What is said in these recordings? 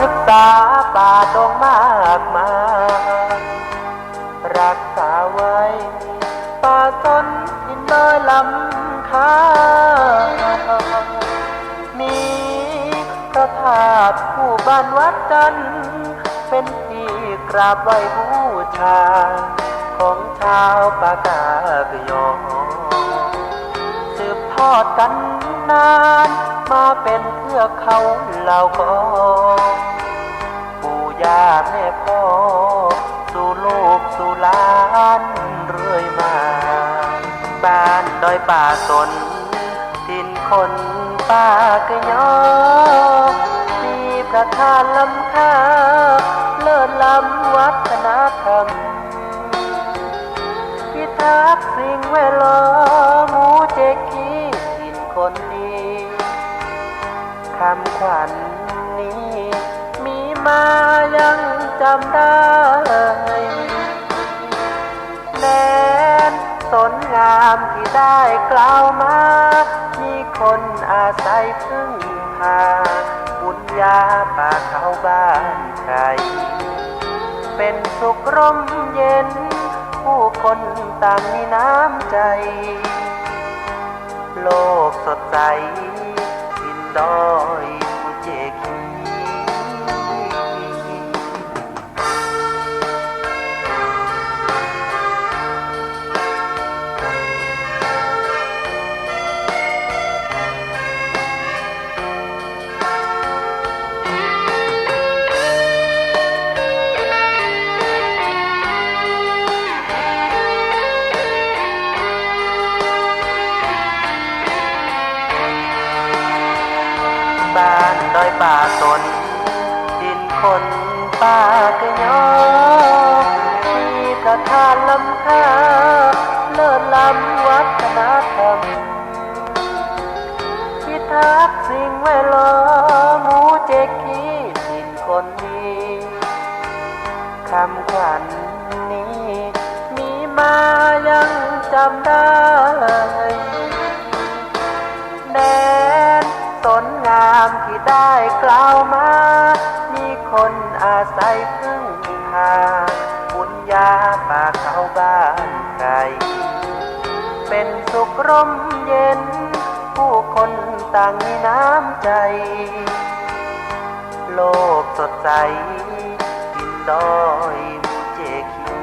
รักษาป่าดงมากมาย รักษาไว้ป่าสนถิ่นดอยลำคา มีพระธาตุคู่บ้านวัดจันทร์ เป็นที่กราบไหว้บูชา ของชาวปากากยอ สืบทอดกันนาน มาเป็นเทือกเขาเหล่ากอ ปู่ย่าแม่พ่อ สู่ลูกสู่หลานเรื่อยมา บ้านดอยป่าสน ถิ่นคนปากยอ มีพระธาตุล้ำค่า เลิศล้ำวัฒนธรรม พิทักษ์สิ่งแวดล้อม หมู่เจ๊กขี้ถิ่นคนดี คำขวัญนี้มีมายังจำได้ แดนสนงามที่ได้กล่าวมา มีคนอาศัยพึ่งพา บุญญาป่าเขาบ้านไคร้ เป็นสุขร่มเย็น ผู้คนต่างมีน้ำใจ โลกสดใส ถิ่นดอยภูเจกขี บ้านดอยป่าสน ถิ่นคนปากยอ มีพระธาตุล้ำค่า เลิศล้ำวัฒนธรรม พิทักษ์สิ่งแวดล้อม หมู่เจ๊กขี้ถิ่นคนดี คำขวัญนี้มีมายังจำได้ แดนสนงามที่ได้กล่าวมา มีคนอาศัยพึ่งพา บุญญาป่าเขาบ้านไคร้ เป็นสุขร่มเย็น ผู้คนต่างมีน้ำใจ โลกสดใส ถิ่นดอยภูเจกขี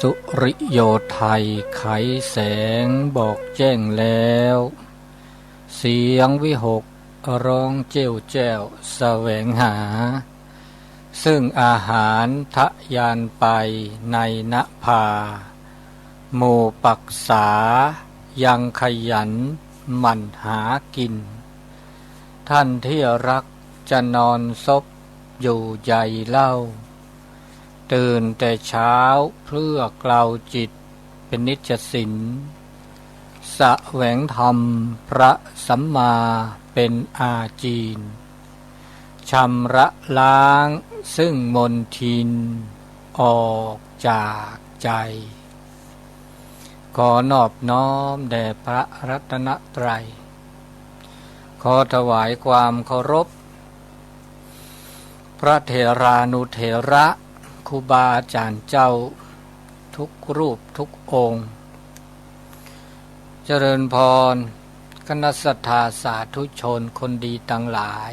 สุริโยไทยไขแสงบอกแจ้งแล้ว เสียงวิหกร้องเจ้วแจ้วแสวงหา ซึ่งอาหารทะยานไปในนภา หมู่ปักษายังขยันหมั่นหากิน ท่านที่รักจะนอนซบอยู่ใยเล่า ตื่นแต่เช้าเพื่อกลาวจิตเป็นนิจสิน แสวงธรรมพระสัมมาเป็นอาจีน ชำระล้างซึ่งมลทินออกจากใจ ขอนอบน้อมแด่พระรัตนตรัย ขอถวายความเคารพ พระเถรานุเถระ ครูบาอาจารย์เจ้า ทุกรูปทุกองค์ เจริญพร คณะศรัทธาสาธุชนคนดีทั้งหลาย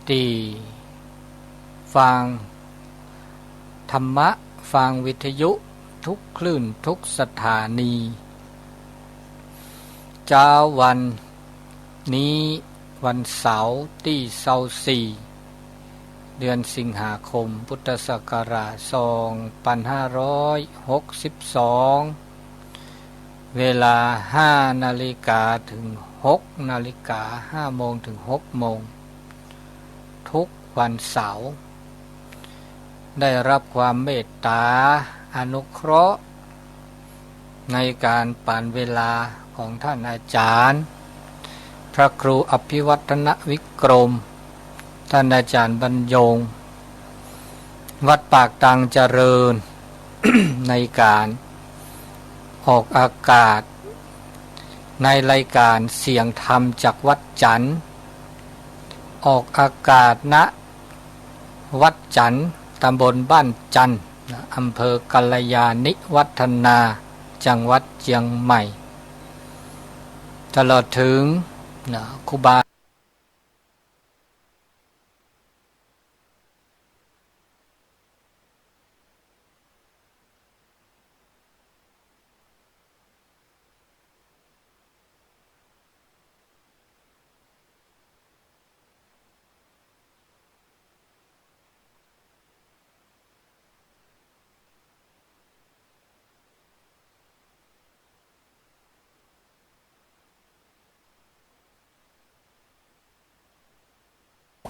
ที่ฟังธรรมะ ฟังวิทยุทุกคลื่นทุกสถานี เช้าวันนี้วันเสาร์ที่ซาวสี่ เดือนสิงหาคม พุทธศักราช สองพันห้าร้อยหกสิบสอง เวลาห้านาฬิกาถึงหกนาฬิกา ห้าโมงถึงหกโมง ทุกวันเสาร์ ได้รับความเมตตาอนุเคราะห์ในการปั่นเวลาของท่านอาจารย์ พระครูอภิวัฒนวิกรม ท่านอาจารย์บรรยง วัดปากตังเจริญ ในการออกอากาศในรายการเสียงธรรมจากวัดจันทร์ ออกอากาศณ วัดจันทร์ ตำบลบ้านจันทร์ อำเภอกัลยาณิวัฒนา จังหวัดเชียงใหม่ ตลอดถึง ครูบา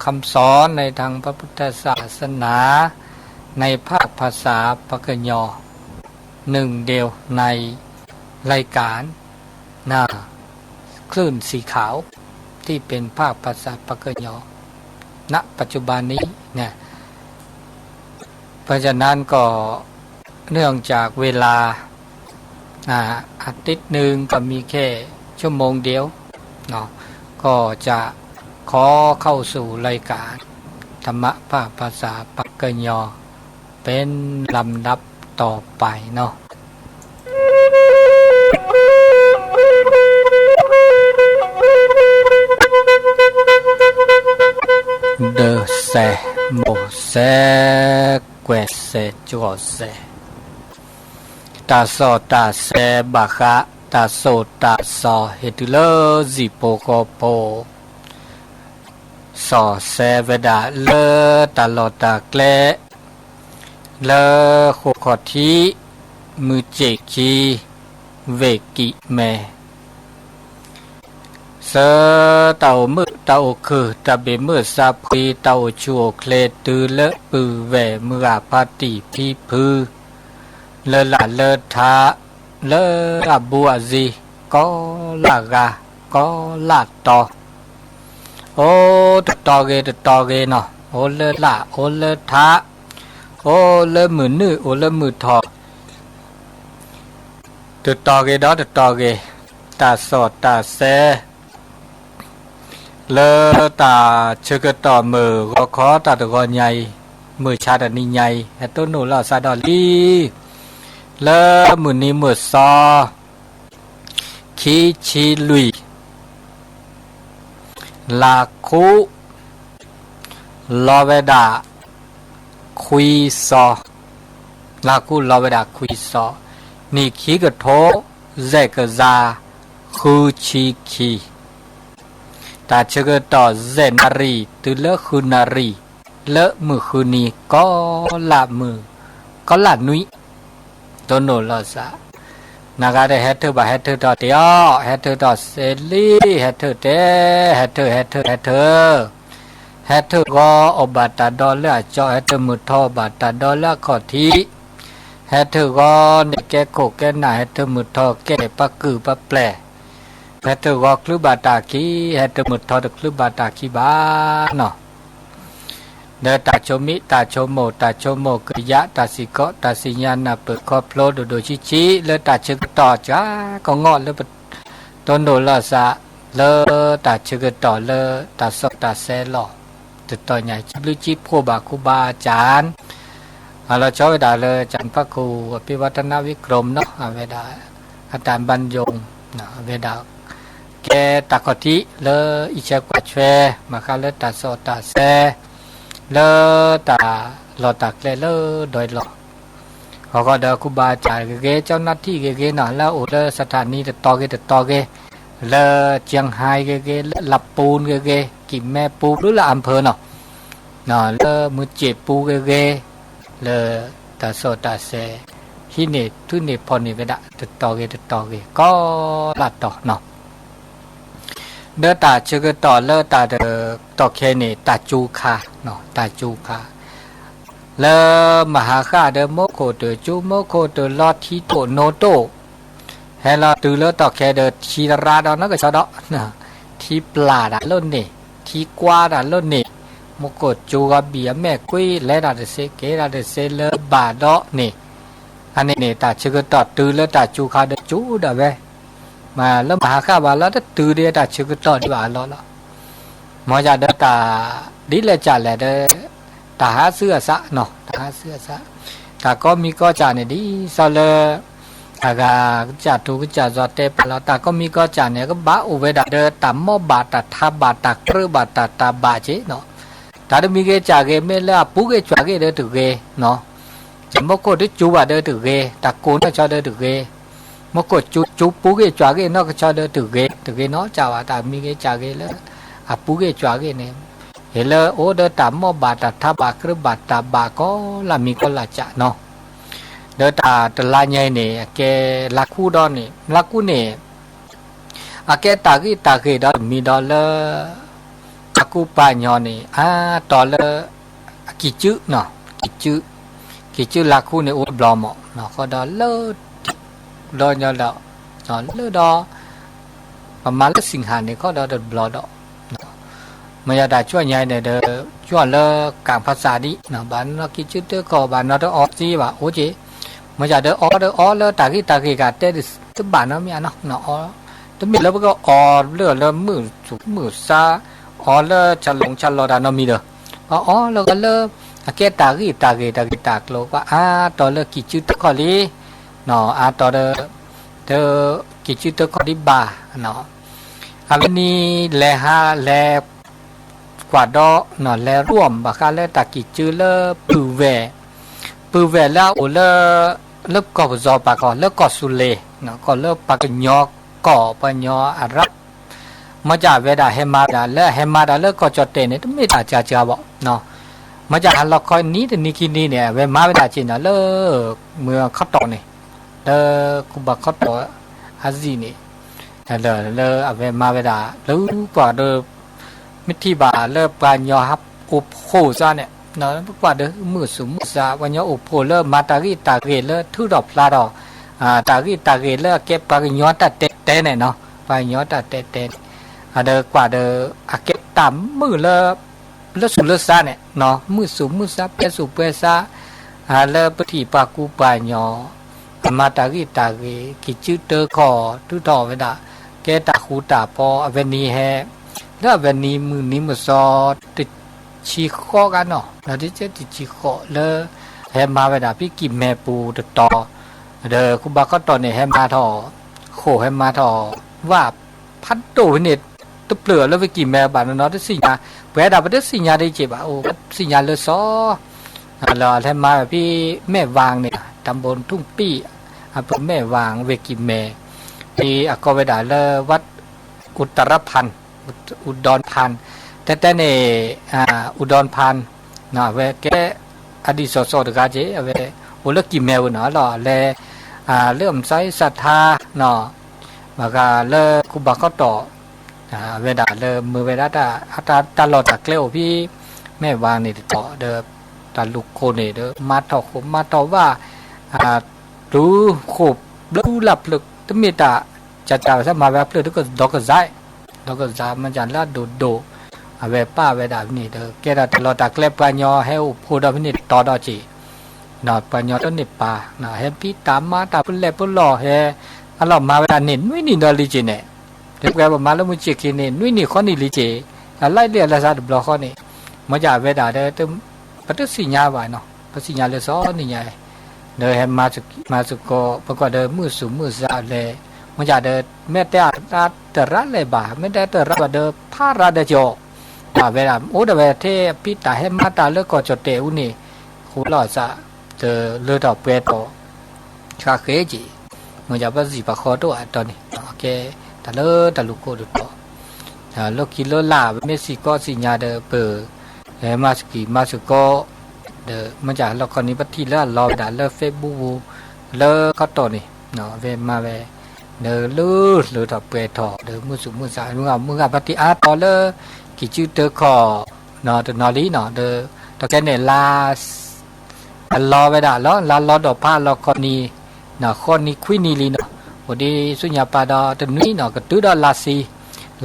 คำสอนในทางพระพุทธศาสนา ในภาคภาษาปากกยอ หนึ่งเดียวในรายการ นะ คลื่นสีขาว ที่เป็นภาคภาษาปากกยอ ณ ปัจจุบันนี้นะ เพราะฉะนั้นก็เนื่องจากเวลา อ่า อาทิตย์หนึ่งก็มีแค่ชั่วโมงเดียวเนาะ ก็จะขอเข้าสู่รายการธรรมะภาคภาษาปากกยอ เป็นลำดับต่อไปเนาะ ဒၢစဲး မိၢ်စဲး ကွဲးစဲး ကၠီၣ်စဲး တၢ်စီၣ်တၢ်စဲဘၣ်ဃး တၢ်စိၣ်တၢ်စီၤ ဟ့ၣ်တုၤလၢစံၣ်ဖိဃီဖိ စီၣ်စဲဝဲဒၣ်လၢတၢ်လီၢ်တၢ်ကျဲ လၢဃိာ်ခီၣ်ထံး မုၢ်စ့ၣ်ခံ ဝ့ၢ်ကံးမဲ ဆၢ တၢ်အိၣ်မုာ်တၢ်အိၣ်ခုၣ် တၢ်ဘ့ၣ်မုၢ်စးဖှံ တၢ်အိၣ်ဆူၣ်အိၣ်ချ့ တုၤလၢပုၢ်ဝဲၢ်မုၢ်ဂၤဖါတံၢ်ဖံဖု လၢလၢ်လၢထး လၢအဘူးအစံ ကီလၢ်ဂၤ ကီလၢ်တီၤ အိၣ်တတီၤဂ့ၤတတီၤဂ့ၤနီၤ အိၣ်လၢလၢ် အိၣ်လၢထး အိၣ်လၢမုၢ်နုာ် အိၣ်လၢမုၢ်ထီၣ် တတီၤဂ့ၤဒီးတတီၤဂ့ၤ တၢ်စီၣ်တၢ်စဲ လၢတၢ်ဆၢကတီၢ်မုၢ်ဂီၤခီတၢ်တဂီၤညါအံၤ မုၢ်ဆါတနံၤညါအံၤ ဟဲတိၢ်နီၣ်လိာ်သးဒီးလံ လၢမုၢ်နံၤမုၢ်သီ ခံဆံလွံၢ် လါခူ လီၤဝဲဒၣ် ခွံသီ, လါခူလီၤဝဲဒၣ်ခွံသီ, နံၣ်ခံကထိ ယဲၢ်ကယၤ ဃုဆံခံ, တၢ်ဆၢကတီၢ် ယဲၢ်နၣ်ရံၣ် တုၤလၢဃုနၣ်ရံၣ် လၢမုၢ်ဃုနံၤ ကီလၢ်မုၢ် ကီလၢ်နွံ တိၢ်နီၣ်လိာ်သး, နဂၤတဟဲထၢၣ်ဘၣ် ဟဲထၢၣ်ထီၣ်တ့ၢ်အီၤ, ဟဲထၢၣ်ထီၣ်စ့လံ, ဟဲထၢၣ်တဲ, ဟဲထၢၣ် ဟဲထၢၣ် ဟဲထၢၣ်, ဟဲထၢၣ်ဂီၤအိၣ်ဘၣ်တၢ်ဒီလၢအကၠီ, ဟဲထၢၣ်မုၢ်ထီၣ်အိၣ်ဘၣ်တၢ်ဒီလၢအခီၣ်ထံး, ဟဲထၢၣ်ဂီၤန့ၣ်ကဲခိၣ်ကဲနၢ်, ဟဲထၢၣ်မုၢ်ထီၣ်ကဲပှၤကုၢ်ပှၤပျဲၢ်, ဟဲထၢၣ်ဂီၤချုးဘၣ်တၢ်ခံ, ဟဲထၢၣ်မုၢ်ထီၣ်တချုးဘၣ်တၢ်ခံဘၣ်နီၤ. ဒီးတၢ်ဆိမိၣ် တၢ်ဆိကမိၣ် တၢ်ဆိကမိၣ်ကယၢ် တၢ်စံးကီး တၢ်စံးညါနၢ်ပၢၢ်ခီဖျိ ဒိၣ်ဒိၣ်ဆံးဆံး လၢတၢ်ဆၢကတီၢ် ကကီငီၣ်လၢပ တိၢ်နီၣ်လိာ်သး လၢတၢ်ဆၢကတီၢ်လၢတၢ်စီၣ်တၢ်စဲလီၤ. တတီၤညါ စံးဘျုးစံးဖှိၣ်ဘၣ် ခူဘၣ်စၣ် အလီၤဆီဝဲဒၣ်လၢ ကၠၣ်ဖးခိၣ် အဘိဝၣ်တနၣ်ဝံၣ်ကြိၣ်နီၤ အဝဲဒၣ် အတၢ်ဘၣ်ယိၣ် အဝဲဒၣ် ကဲတၢ်ခီၣ်ထံးလၢအံးဆၢကွၢ်ဆှဲ ဘၣ်ဃးလၢတၢ်စီၣ်တၢ်စဲ လၢတၢ်လီၢ်တၢ်ကျဲလၢဒွးလီၢ်, အဃိဒီးခူဘၣ်စၣ်ဂ့ၤဂ့ၤ ကၠီနၣ်ထံၣ်ဂ့ၤဂ့ၤနီၤ လၢအအိၣ်လၢစထၣ်နံၤတတီၤဂ့ၤတတီၤဂ့ၤ, လၢကၠံၣ်ဟဲဂ့ၤဂ့ၤ လၢလပူၤဂ့ၤဂ့ၤ ကံၣ်မဲပူၤ ဘျုးလၢအၣ်ဖၢၣ်နီၤ လၢမုၢ်စ့ၣ်ပူၤဂ့ၤဂ့ၤ, လၢတၢ်စီၣ်တၢ်စဲ ဟံးန့ၢ်ထုးန့ၢ်ဖီၣ်န့ၢ်ဝဲဒၣ် တတီၤဂ့ၤတတီၤဂ့ၤ ကီလၢ်တီၤနီၤ. ဒီးတၢ်ဆၢကတီၢ်လၢတၢ်တ တီၢ်ခဲန့ၣ် တၢ်စူၤခါ, တၢ်စူၤခါ လၢမဟါဃၣ်ဒီး မူခိၣ်တၢ်စူၤ မူခိၣ်တၢ်လီၤ ထံတိၣ်နိတိၣ်, ဟဲလီၤတုၤလၢတီၢ်ခဲဒီး ထံတရါဒီးနီၢ်ကဆီဒီး ထံပျၢ်တၢ်လၢန့ၣ်, ထံကွၢ်တၢ်လၢန့ၣ်, မူခိၣ်စူၤဂီၤဘံၣ်အမဲာ်ကွံ လဲၤတၢ်တစ့ က့ၤတၢ်တစ့လၢဘၣ်ဒီးန့ၣ်, အန့ၣ်န့ၣ် တၢ်ဆၢကတီၢ်တုၤလၢတၢ်စူၤခါဒီးစူၤဒၣ်ဝဲ, မ့ၢ်လၢမဟါဃၣ်ဘၣ်လီၤ တတုၤဒံးတၢ်ဆၢကတီၢ်ဒံးဘၣ်အလီၢ်လီၤ. မ်ယၤဒီးတၢ်ဒ်လဲၣ်ကလဲၣ်ဒီး တၢ်ဟးစုအသးနီၤ, တၢ်ဟးစုအသး, တၢ်ကိးမံၤကိးစၢ်န့ၣ် ဒ်သိးလၢ အဂၤကစၢ်ထူကစၢ်စီၤတဲပာ်လီၤ တၢ်ကိးမံၤကိးစၢ်န့ၣ် ကဘၣ်အိၣ်ဝဲဒၣ်ဒီး တၢ်မိၢ်ဘၣ်တၢ်ထါဘၣ် တၢ်ကြၢးဘၣ်တၢ်တၢ်ဘၣ်က့နီၤ. တၢ်တမံၤဂ့ၤစၢ်ဂ့ၤ မ့ၢ်လၢအပူၤဂ့ၤကွၢ်ဂ့ၤဒီးတဂ့ၤနီၤ. ယမူခိၣ်တစူၤဘၣ်ဒီးတဂ့ၤ, တၢ်ကိၢ်နီၢ်ကဆီဒီးတဂ့ၤ, မူခိၣ်စူၤ စူၤပူၤဂ့ၤကွၢ်ဂ့ၤနီၢ်ကဆီဒီးတဂ့ၤ, တဂ့ၤနီတစၢ်ဘၣ် တၢ်မံၤဂ့ၤစၢ်ဂ့ၤလၢ အပူၤဂ့ၤကွၢ်ဂ့ၤန့ၣ်, ဟ့ၣ်လၢအိၣ်ဒီးတၢ်မိၢ်ဘၣ်တၢ်ထါဘၣ် ကြၢးဘၣ်တၢ်ဘၣ် ကိးလၢမံၤကိးလၢစၢ်နီၤ. ဒီးတၢ်တလါညါအံၤန့ၣ် အကဲလါခူဒီးန့ၣ် လါခူန့ၣ် အကဲတၢ်ဂ့ၢ်တၢ်ဂ့ၢ်ဒီးတမံၤဒီးလၢ ပှၤကူပှၤကညီန့ၣ် အါတီၤလၢ အကံၢ်စုနီၤ, ကံၢ်စု, ကံၢ်စုလါခူန့ၣ်အိၣ်တဘျီမး, ဃီဒီးလၢ ဒီးညီဒီး လၢဒီး ပမၤလၢစံၣ်ဟၣ်န့ၣ် ခီဒီးတဘျီဒီး မ့ၢ်ယၤတၢ်ကွၢ်ညါအံၤန့ၣ်ဒီး ကွၢ်လၢကၣ်ဖးစးဒံး ဘၣ်နီၢ်ကံၢ်စုတခီ ဘၣ်နီၢ်တအီစ့ဘၣ်အိၣ်က့ၤ, မ့ၢ်ယၤဒီးအီဒီးအီလၢတၢ်ဂ့ၢ်တၢ်ဂ့ၢ်ဂၤတဲတဘၣ်နီတမံၤနီၤ, တမ့ၢ်လၢပကအီလၢလၢမုၢ်သူၣ်မုၢ်သး အီလၢဆလီၤဆလီၤတၢ်နီတမံၤဒီး ပှၤအီလၢဂၤလၢ အကဲတၢ်ဂ့ၢ်တၢ်ဂ့ၢ်တၢ်ဂ့ၢ်တၢ်ကျိၤ ပှၤအါတီၤလၢကံၢ်စုတခီလံ, အါတီၤဒီး ကံၢ်စုတခီဒံးဘၣ် အဝဲန့ၣ်လဲၤဟးလဲၤ ကွၢ်ဒီး လဲၤရိၣ်ဘၣ်ဃးလၢတၢ်ကံၢ်စုလၢပုၢ်ဝဲၢ်, ပုၢ်ဝဲၢ်လၢအအိၣ်လၢ လၢကီၢ်ပယီၤပာ်ကီၢ် လၢကီၢ်စူၤလ့ၤ ကီၢ်လၢပှၤကညီကီၢ် ပှၤကညီအရၣ်, မ့ၢ်ကၢ်အဝဲဒၣ်ဟဲမၤဝဲဒၣ် လၢအဟဲမၤတၢ်လၢကီၢ်ကၠီၣ်တဲၣ်န့ၣ် တမ့ၢ်တၢ်ကၢ်ကၢ်ဘၣ်, မ့ၢ်ကၢ်ဟးလီၤခီနံၤတနံၤခံနံၤန့ၣ် အဝဲမၤဝဲဒၣ်က့ၤန့ၣ်လၢ မုၢ်ခီတီၢ်န့ၣ် လၢကူဘၣ်ခီတီၢ်အစံၣ်န့ၣ် လၢအဝဲမၤဝဲဒၣ် လၢကွၢ်ဒီး မ့ၢ်ထံၣ်ဘၣ်လၢပှၤကညီအိၣ်ဖှိၣ်စ့ၢ်န့ၣ် ပကွၢ်ဒီးမုၢ်သူၣ်မုၢ်သး ပှၤကညီအိၣ်ဖှိၣ်လၢမၤတၢ်ဂ့ၢ်တၢ်ဂ့ၢ်လၢထုးထီၣ်ဖျါထီၣ် တၢ်ဂ့ၢ်တၢ်ဂ့ၢ်လၢအကဲပှၤကညီတၢ်တဲာ်တဲာ်န့ၣ်နီၤ ပှၤကညီတၢ်တဲာ်တဲာ်န့ၣ် အဒီးကွၢ်ဒီး အကဲတၢ်မုာ်လၢ လၢသူၣ်လၢသးန့ၣ် မုၢ်သူၣ်မုၢ်သး ပှဲၤသူၣ်ပှဲၤသး လၢပထံၣ်ပှၤကူပှၤကညီ အမၤတၢ်ဂ့ၢ်တၢ်ဂ့ၢ် ကံၢ်စုတၢခီၣ် ထုးထီၣ်ဝဲဒၣ် ကဲတၢ်ဃူတၢ်ဖိး အဝဲန့ၣ်ဟဲ လၢအဝဲန့ၣ်မုၢ်နံၤမုၢ်သီ တဆံဃိးဂၤနီၤ တဆံဃိးလၢ ဟဲမၤဝဲဒၣ်ဖဲကံၢ်မဲပူၤတတီၤ ဒီးကူဘၣ်ခီတီၢ်န့ၣ် ဟဲမၤထီၣ် ဃိာ်ဟဲမၤထီၣ် ဝၣ်ဖးဒိၣ်ဝဲန့ၣ် တဖျၢၣ်လၢဖဲကံၢ်မဲဘၣ်နီၤနီၤ တသ့ၣ်ညါ ပှၤဒၣ်ပတသ့ၣ်ညါဒ်က့ၤဘၣ် အိၣ်သ့ၣ်ညါလၢစီၤ လၢအဟဲမၤဖဲမဲၢ်ဝၣ်န့ၣ် တၢ်ဘိၣ်ထူၣ်ပံၣ် အပူၤမဲၢ်ဝၣ်ဝ့ၢ်ကံၢ်မဲ ဖဲအကိးဝဲဒၣ်လၢ ဝၣ် အူတရဖၢၣ် အူဒွၣ်ဖၢၣ် တဲတဲန့ၣ် အူဒွၣ်ဖၢၣ် အဝဲကဲ အဒံၣ်စီၤစီၤတဂၤက့ၤ အဝဲ အိၣ်လၢကံၢ်မဲဝဲနီၤလီၤ လဲၤ လၢအမုၢ်စါအံၤစးထါ ဘၣ်ဃးလၢကူဘၣ်ခီတီၢ် အဝဲဒၣ်လၢမၤဝဲဒၣ် တၢ်လီၢ်တၢ်ကျဲအိၣ်ဖဲ မဲၢ်ဝၣ်န့ၣ်တတီၤ ဒီး တၢ်လူၢ်ခိၣ်န့ၣ်ဒီး မၤထီၣ်ဃိာ်မၤထီၣ်ဝၣ် ဘျုးဃိာ်ဘျုးလၢဖျၢၣ် တမ့ၢ်တၢ် ကၢ်ကၢ်ဝဲသးမၤဝဲအဖျၢၣ်ဒီးကစၢ် ဒီးကစၢ် မ့ၢ်ကၢ်လၢအဒိၣ်ဒိၣ် အဝဲပာ်ဝဲဒၣ်ဖဲန့ၣ်ဒီး ကဲဒၣ်တၢ်လီၢ်တၢ်ကျဲပှၤကညီဟဲအိၣ်ဖှိၣ်ဒီးဖဲန့ၣ်တတီၤဒီးက့ၤ ပှၤကညီတန့ၢ်ပာ် ဟဲဖံးတၢ်မၤတၢ်ပလဲၢ်ပလီၢ်ဟဲ အလီၢ်မၤဝဲဒၣ်န့ၣ် နွံနံၣ်ဒီးလံက့ၤန့ၣ် ဒီးပှၤပမၤလၢမုၢ်ဆ့ၣ်ခံန့ၣ် နွံနံၣ်ဃိးနံၣ်လံက့ၤ အလၢလံအလၢသးတဘျီဃီန့ၣ် မ့ၢ်ကၢ်ဝဲဒၣ်ဒီး ပတသ့ၣ်ညါဘၣ်နီၤ ပသ့ၣ်ညါလၢစီၤနံၣ်ညါ ဒီးဟဲမၤစ့ၢ်ကီး ပကွၢ်ဒီးမုၢ်သူၣ်မုၢ်သးလဲၣ် မ့ၢ်ကၢ်ဒီး မ့ၢ်တဲအတရၣ်လဲၣ်ဘၣ် မ့ၢ်တဲတရၣ်ဘၣ်ဒီး ဖးရၣ်ဒီးကၠီ ဘၣ်ဝဲဒၣ် အိၣ်ဒီးဝဲထဲအဖံးတၢ်ဟဲမၤတၢ်လၢကီၢ်ကၠီၣ်တဲာ်အူန့ၣ် ဃိလီၤအသး တလၢထီၣ်ပှဲၤထီၣ် ဃးဃ့က့ၤ မ့ၢ်ကၢ်ပစံၣ်ပှၤဃီတအိၣ်အတီၢ်န့ၣ် ကဲ တၢ်လၢတၢ်လူၢ်ခိၣ်တတီၤ လီၢ်ခံလၢလာ် ပမ့ၢ်စံၣ်ကီးသ့ၣ်ညါဒီးပ ဟဲမၤစ့ၢ်ကီးမၤစ့ၢ်ကီး ဒီးမ့ၢ်ကၢ်လီၢ်ခီန့ၣ် ပထံၣ်လၢအလီၤဝဲဒၣ်လၢ Facebook ပူၤ လၢခီတီၢ်န့ၣ် အဝဲမၤဝဲ ဒီးလၢလၢထီၣ်ပှဲၤထီၣ် ဒီးမုၢ်သူၣ်မုၢ်သး မုၢ်ဂၤမုၢ်ဂၤပထံၣ်အါတီၤလၢ ကံၢ်စုတၢခီၣ် တနီၤလံနီၤ, ဒီးခဲန့ၣ် လါ အလီၤဝဲဒၣ်လီၤ, လါလီၤဒီးဖးအလီၤခီနံၤ, ဃီနံၤခွံနံၤလံနီၤ, အိၣ်ဒ်ဆူညါပၤဒီးတနွံနီၤ ကတုၤဒီးလါဆံ,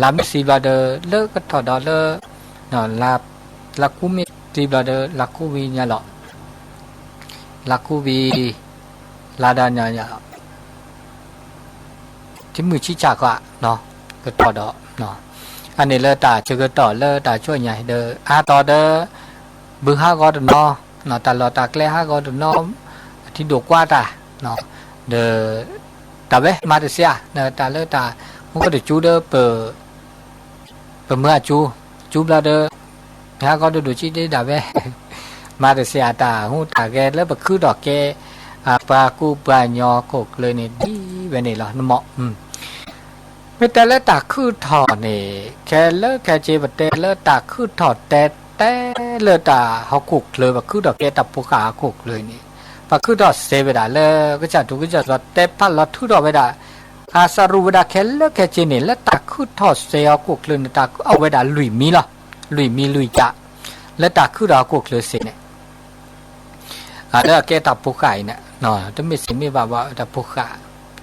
လါမ့ၢ်ဆံဘျီဒီး လၢကထီၣ်ဒီးလၢ လါကူမ့ၢ်ဆံဘျီဒီး လါကူဝံၤညါလီၤ, လါကူဝံၤ လါဒၣ်ညါ တမုၢ်ဆံဆၣ်ဃီ ကထီၣ်ဒီး အန့ၣ်လၢတၢ်ဆၢကတီၢ်လၢတၢ်ဆူညါဒီး အါတီၤဒီး ဘုဟးဂီၤတနီၤ, တၢ်လီၢ်တၢ်ကျဲဟးဂီၤတနီၤ, အထံဒိၣ်ကွၢ်တၢ်, ဒီး တၢ်ဝဲမၤတစဲး, တၢ်လၢတၢ်မူကီၢ်တကၠူဒီး ပမၤအကၠူ, ကၠူဘျီဒီး ဟးဂီၤဒိၣ်ဒိၣ်ဆံးဆံးဒၣ်ဝဲ, မၤတစဲးအတၢ်ဟူးတၢ်ဂဲၤလၢပခုထီၣ်ကဲ ပှၤကူပှၤကညီဟီၣ်ခိၣ်ချၢန့ၣ် ဒ်ဝဲန့ၣ်လီၤ. နမ့ၢ် မ့ၢ်တဲလၢတၢ်ခုထီၣ်န့ၣ် ခဲလၢာ်ခဲဆ့ ပတဲလၢတၢ်ခုထီၣ်တဲတဲလၢတၢ်ဟီၣ်ခိၣ်ချၢ ပခုထီၣ်ကဲတၢ်ဖိဃာ်ဟီၣ်ခိၣ်ချၢန့ၣ် ပှၤခုထီၣ်စဲးဝဲဒၣ်လၢ ကစၢ်ထူကစၢ်ယွၤ တဲဖးလီၤထုးထီၣ်ဝဲဒၣ် အစးရူးဝဲဒၣ်ခဲလၢာ်ခဲဆ့န့ၣ် လၢတၢ်ခုထီၣ်စဲးဟီၣ်ခိၣ်ချၢန့ၣ် တၢ်အီၣ်ဝဲဒၣ်လွံၢ်မံၤလီၤ. လွံၢ်မံၤလွံၢ်ကၠး လၢတၢ်ခုထီၣ်ဟီၣ်ခိၣ်ချၢစ့န့ၣ် လၢအကဲတၢ်ဖိဃာ်အံၤန့ၣ် တမ့ၢ်စ့မ့ၢ်ဘၣ်ဘၣ် တၢ်ဖိဃာ်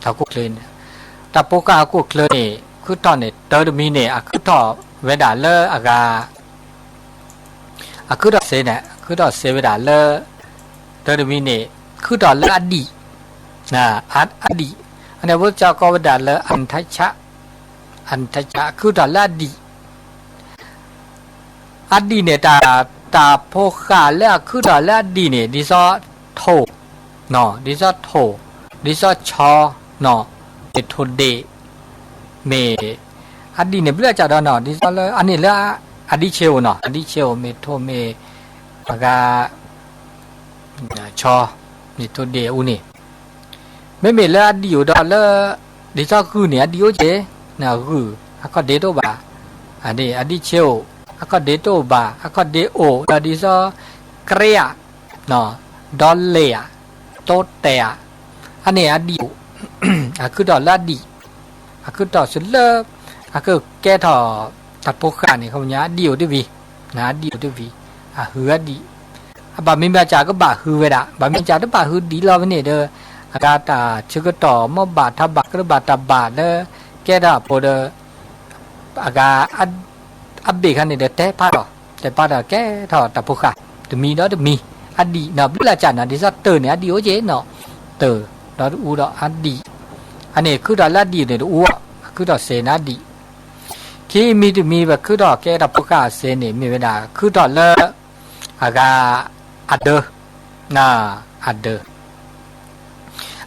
တၢ်ဟီၣ်ခိၣ်ချၢန့ၣ် တၢ်ဖိဃာ်ဟီၣ်ခိၣ်ချၢန့ၣ် ခုထီၣ်န့ၣ် တၢတမံၤန့ၣ် အခုထီၣ်ဝဲဒၣ်လၢအဂၤ အခုၣ်ထီၣ်စ့န့ၣ် အခုၣ်ထီၣ်စ့ဝဲဒၣ်လၢ တၢတမံၤန့ၣ် ခုၣ်ထီၣ်လၢအဒံၣ်, အဒံၣ်, အန့ၣ်ဖိကၠီကိးဝဲဒၣ်လၢ အနထဆၣ်, အနထဆၣ် အခုၣ်ထီၣ်လၢအဒံၣ်, အဒံၣ်န့ၣ် တၢ်, တၢ်ဖိဃာ်လၢအခုၣ်ထီၣ်လၢအဒံၣ်န့ၣ် ဒ်သိးထိၣ်, ဒ်သိးထိၣ်, ဒ်သိးဆီ, မ့ၢ်ထိၣ်ဒ့ၣ်, မ့ၢ်အဒံၣ်န့ၣ် ဘျုးအကၢ်ဒီးနီၤ ဒ်သိးလၢ အန့ၣ်လၢ အဒံၣ်ဆ့အိၣ်နီၤ အဒံၣ်ဆ့အိၣ် မ့ၢ်ထိၣ်မ့ၢ် အဂၤ ဆီ မ့ၢ်ထိၣ်ဒ့ၣ်အူန့ၣ် မ့မ့ၢ်လၢအဒံၣ်အိၣ်ဒီးလၢ ဒ်သိးဂုၢ်န့ၣ် အဒံၣ်အိၣ်က့ၤ, ဂုၢ် အခီၣ်ဒ့တအိၣ်ဘၣ်, အဒံၣ်ဆ့အိၣ် အခီၣ်ဒ့တအိၣ်ဘၣ် အခီၣ်ဒ့အိၣ်ဒီးဒ်သိး ကြ့ဧါ, ဒီလဲၣ်ဧါ, တိတဲာ်ဧါ, အန့ၣ်အဒံၣ်အိၣ်, အခုၣ်ထီၣ်လၢအဒံၣ်, အခုၣ်ထီၣ်စ့လၢ အကကဲထီၣ်တၢ်ဖိဃာ်န့ၣ် ခီပညီ အဒံၣ်အိၣ်တဝံၤ, အဒံၣ်အိၣ်တဝံၤ, အဟုးအဒံၣ်, အဘၣ်မ့ၢ်မ့ၢ်ကၢ်ကဘၣ်ဟုးဝဲဒၣ် ဘၣ်မ့ၢ်ကၢ်တဘၣ်ဟုးဒံးလီၤဖဲန့ၣ်ဒီး အဂၤတၢ်ဆၢကတီၢ် မ့ၢ်ဘၣ်ထးဘၣ်ကရၢဘၣ်တၢ်ဘၣ်လၢ ကဲထီၣ်အဖိဒီး အဂၤ အဘ့ၣ်ခါန့ၣ်ဒီးတဲဖးထီၣ်, တဲဖးထီၣ်ကဲထီၣ်တၢ်ဖိဃာ် တမံၤဒီးတမံၤ, အဒံၣ်နီၤ ဘျုးလၢ်ကၢ်နီၤ ဒ်သိးတၢ်န့ၣ် အဒံၣ်အိၣ်က့ၤနီၤ, တၢ် ဒီးတအူဒီးအဒံၣ်, အန့ၣ်ခုထီၣ်လၢအဒံၣ်န့ၣ်တအူ, အခုထီၣ်စ့န့ၣ်အဒံၣ်, ခံမံၤတမံၤ ပခုထီၣ်ကဲတၢ်ဖိဃာ်အစ့န့ၣ် မ့ၢ်ဝဲဒၣ် ခုထီၣ်လၢ အဂၤ အဒၢ, အဒၢ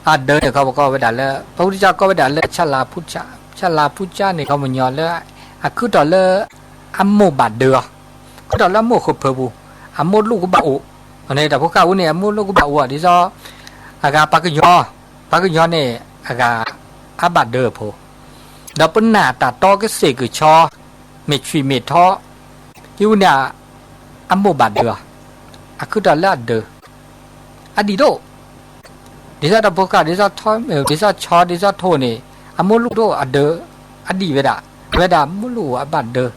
အဒၢန့ၣ် ခီပကိးဝဲဒၣ်လၢ ပဝံတကၢကိးဝဲဒၣ်လၢ ဆၣ်လၤဖူဆၣ်, ဆၣ်လၤဖူဆၣ်န့ၣ် ခီပညီလၢ အခုထီၣ်လၢ အမိၢ်ဘၣ်ဒၢအီၤ, ခုထီၣ်လၢအမိၢ်ဃုာ်ဖၢပူၤ, အမိၢ်လိၣ်ကဘၣ်အိၣ်, အန့ၣ်တၢ်ဖိဃာ်အူန့ၣ် အမိၢ်လိၣ်ကဘၣ်အိၣ်အီၤ ဒ်သိး အဂၤပှၤကညီ, ပှၤကညီန့ၣ် အဂၤ အဘၣ်ဒၢအဖိ, ဒီးပနာ်တၢ်တီကစ့ၢ်ကဆီ မ့ၢ်ဆွံၣ်မ့ၢ်ထီ, ယအူန့ၣ် အမိၢ်ဘၣ်ဒၢအီၤ, အခုထီၣ်လၢအဒၢ အဒံၣ်တအိၣ်, ဒ်သိးတၢ်ဖိဃာ် ဒ်သိးဆီ ဒ်သိးဆီဒ်သိးထိၣ်န့ၣ် အမိၢ်လိၣ်တအိၣ်အဒၢ, အဒံၣ်ဝဲဒၣ်, ဝဲဒၣ်မိၢ်လိၣ်အဘၣ်ဒၢ,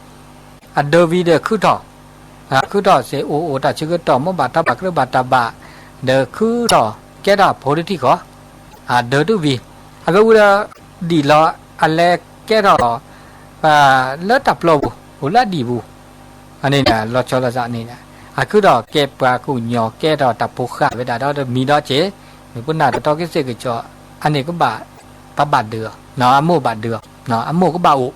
အဒၢဝံၤဒီးခုထီၣ်, ခုထီၣ်စ့အိၣ်အိၣ်တၢ်ဆၢကတီၢ် မ့ၢ်ဘၣ်ထးဘၣ်ကရၢဘၣ်တၢ်ဘၣ်, ဒီးခုထီၣ်ကဲထီၣ်ဖိတထံၣ်ဃီ, အဒၢတဝံၤ, အဝဲအူဒီး ဒံၣ်လီၤ အလဲၤကဲထီၣ် လၢတၢ်ပျီပူၤ အိၣ်လၢအဒံၣ်ပူၤ, အန့ၣ်န့ၣ် လီၤဆီလိာ်သးန့ၣ်, အခုထီၣ်ကဲပှၤကူၣ်ညီၤ ကဲထီၣ်တၢ်ဖိဃာ်ဝဲဒၣ်ဒီးတမံၤဒီးက့ၤ, မ့ၢ်ပနာ်တၢ်တီကစ့ၢ်ကဆီ, အန့ၣ်ကဘၣ် ပဘၣ်ဒၢအီၤ, အမိၢ်ဘၣ်ဒၢအီၤ, အမိၢ်ကဘၣ်အိၣ်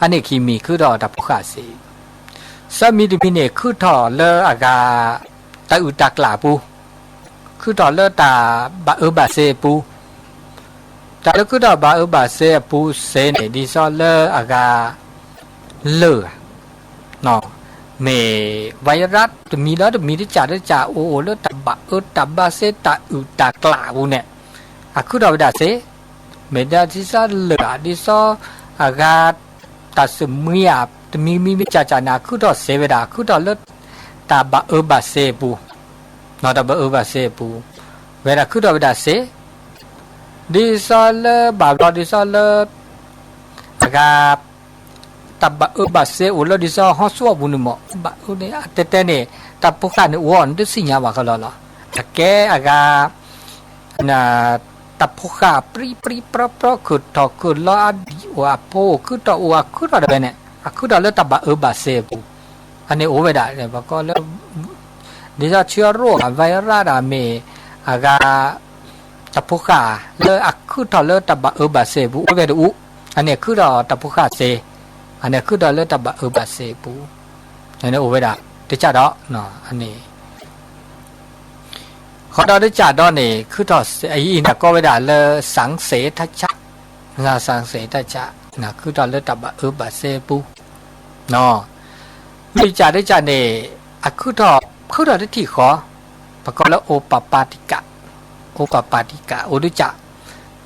အန့ၣ်ခံမံၤ ခုထီၣ်တၢ်ဖိဃာ်စ့, သၢမံၤတမံၤန့ၣ် ခုထီၣ်လၢအဂၤ တၢ်အုၣ်တၢ်ကျၢ်အပူၤ, ခုထီၣ်လၢတၢ်ဘၣ်အၢဘၣ်စ့အပူၤ, တၢ်လၢခုထီၣ်ဘၣ်အၢဘၣ်စ့အပူၤစ့န့ၣ် ဒ်သိးလၢအဂၤ လၢၢ်ဧါ မ့ၢ် virus တမံၤဒီးတမံၤ တကးတကး အိၣ်အိၣ်လၢတၢ်ဘၣ်အၢတၢ်ဘၣ်စ့ တၢ်အုၣ်တၢ်ကျၢ်အပူၤန့ၣ် အခုထီၣ်ဝဲဒၣ်စ့, မ့ၢ်ဒ်ဒ်သိးလၢၢ်ဧါ ဒ်သိးအဂၤ တၢ်စၢမွံဧါ တမံၤမံၤမံၤကးကးန့ၣ် အခုထီၣ်စ့ဝဲဒၣ် အခုထီၣ်လၢ တၢ်ဘၣ်အၢဘၣ်စ့အပူၤ, တၢ်ဘၣ်အၢဘၣ်စ့အပူၤ, ဝဲဒၣ်ခုထီၣ်ဝဲဒၣ်စ့, ဒ်သိးလၢဘၣ်ဘျီ ဒ်သိးလၢ အဂၤ တၢ်ဘၣ်အၢဘၣ်စဲအိၣ်လၢဒ်သိးဟီဆူအပူၤန့ၣ်မး, ဘၣ်အၢန့ၣ် တဲတဲန့ၣ် တၢ်ဖိဃၢ်န့ၣ်အိၣ်အီၤ နတသ့ၣ်ညါဘၣ်ဃီလီၤလီၤ. အကဲအဂၤ တၢ်ဖိဃၢ်ပြံပြံပြီပြီ ခုၣ်ထီၣ်ခုၣ်လီၤ အဒံၣ်အိၣ်အဖိအိၣ် ခုၣ်ထီၣ်အိၣ် အခုၣ်ထီၣ်တဝဲန့ၣ် အခုၣ်ထီၣ်လၢတၢ်ဘၣ်အၢဘၣ်စဲအပူၤ, အန့ၣ်အိၣ်ဝဲဒၣ် ပကိးလၢ ဒ်သိးဆၢရိၣ် အဝဲရၣ်ဒၣ်မ့ၢ် အဂၤ တၢ်ဖိဃၢ် လၢအခုၣ်ထီၣ်လၢတၢ်ဘၣ်အၢဘၣ်စဲအပူၤ အိၣ်ဝဲတအူ, အန့ၣ်အခုၣ်ထီၣ်တၢ်ဖိဃၢ်စ့, အန့ၣ်အခုၣ်ထီၣ်လၢတၢ်ဘၣ်အၢဘၣ်စဲအပူၤ, အန့ၣ်အိၣ်ဝဲဒၣ် တကးဒီး အန့ၣ် ဃီဒီးတကးဒီးန့ၣ် ခုၣ်ထီၣ်စ့ အအံၤန့ၣ်ကိးဝဲဒၣ်လၢ စၣ်စဲးတၢ်ဆး, စၣ်စဲးတၢ်ဆး ခုၣ်ထီၣ်လၢတၢ်ဘၣ်အၢဘၣ်စဲအပူၤ, လွံၢ်ကးတကးန့ၣ် အခုၣ်ထီၣ် ခုၣ်ထီၣ်တထံၣ်ဃီ, ပကိးလၢ အိပပၤတံကး, အိပပၤတံကး အိၣ်တကး,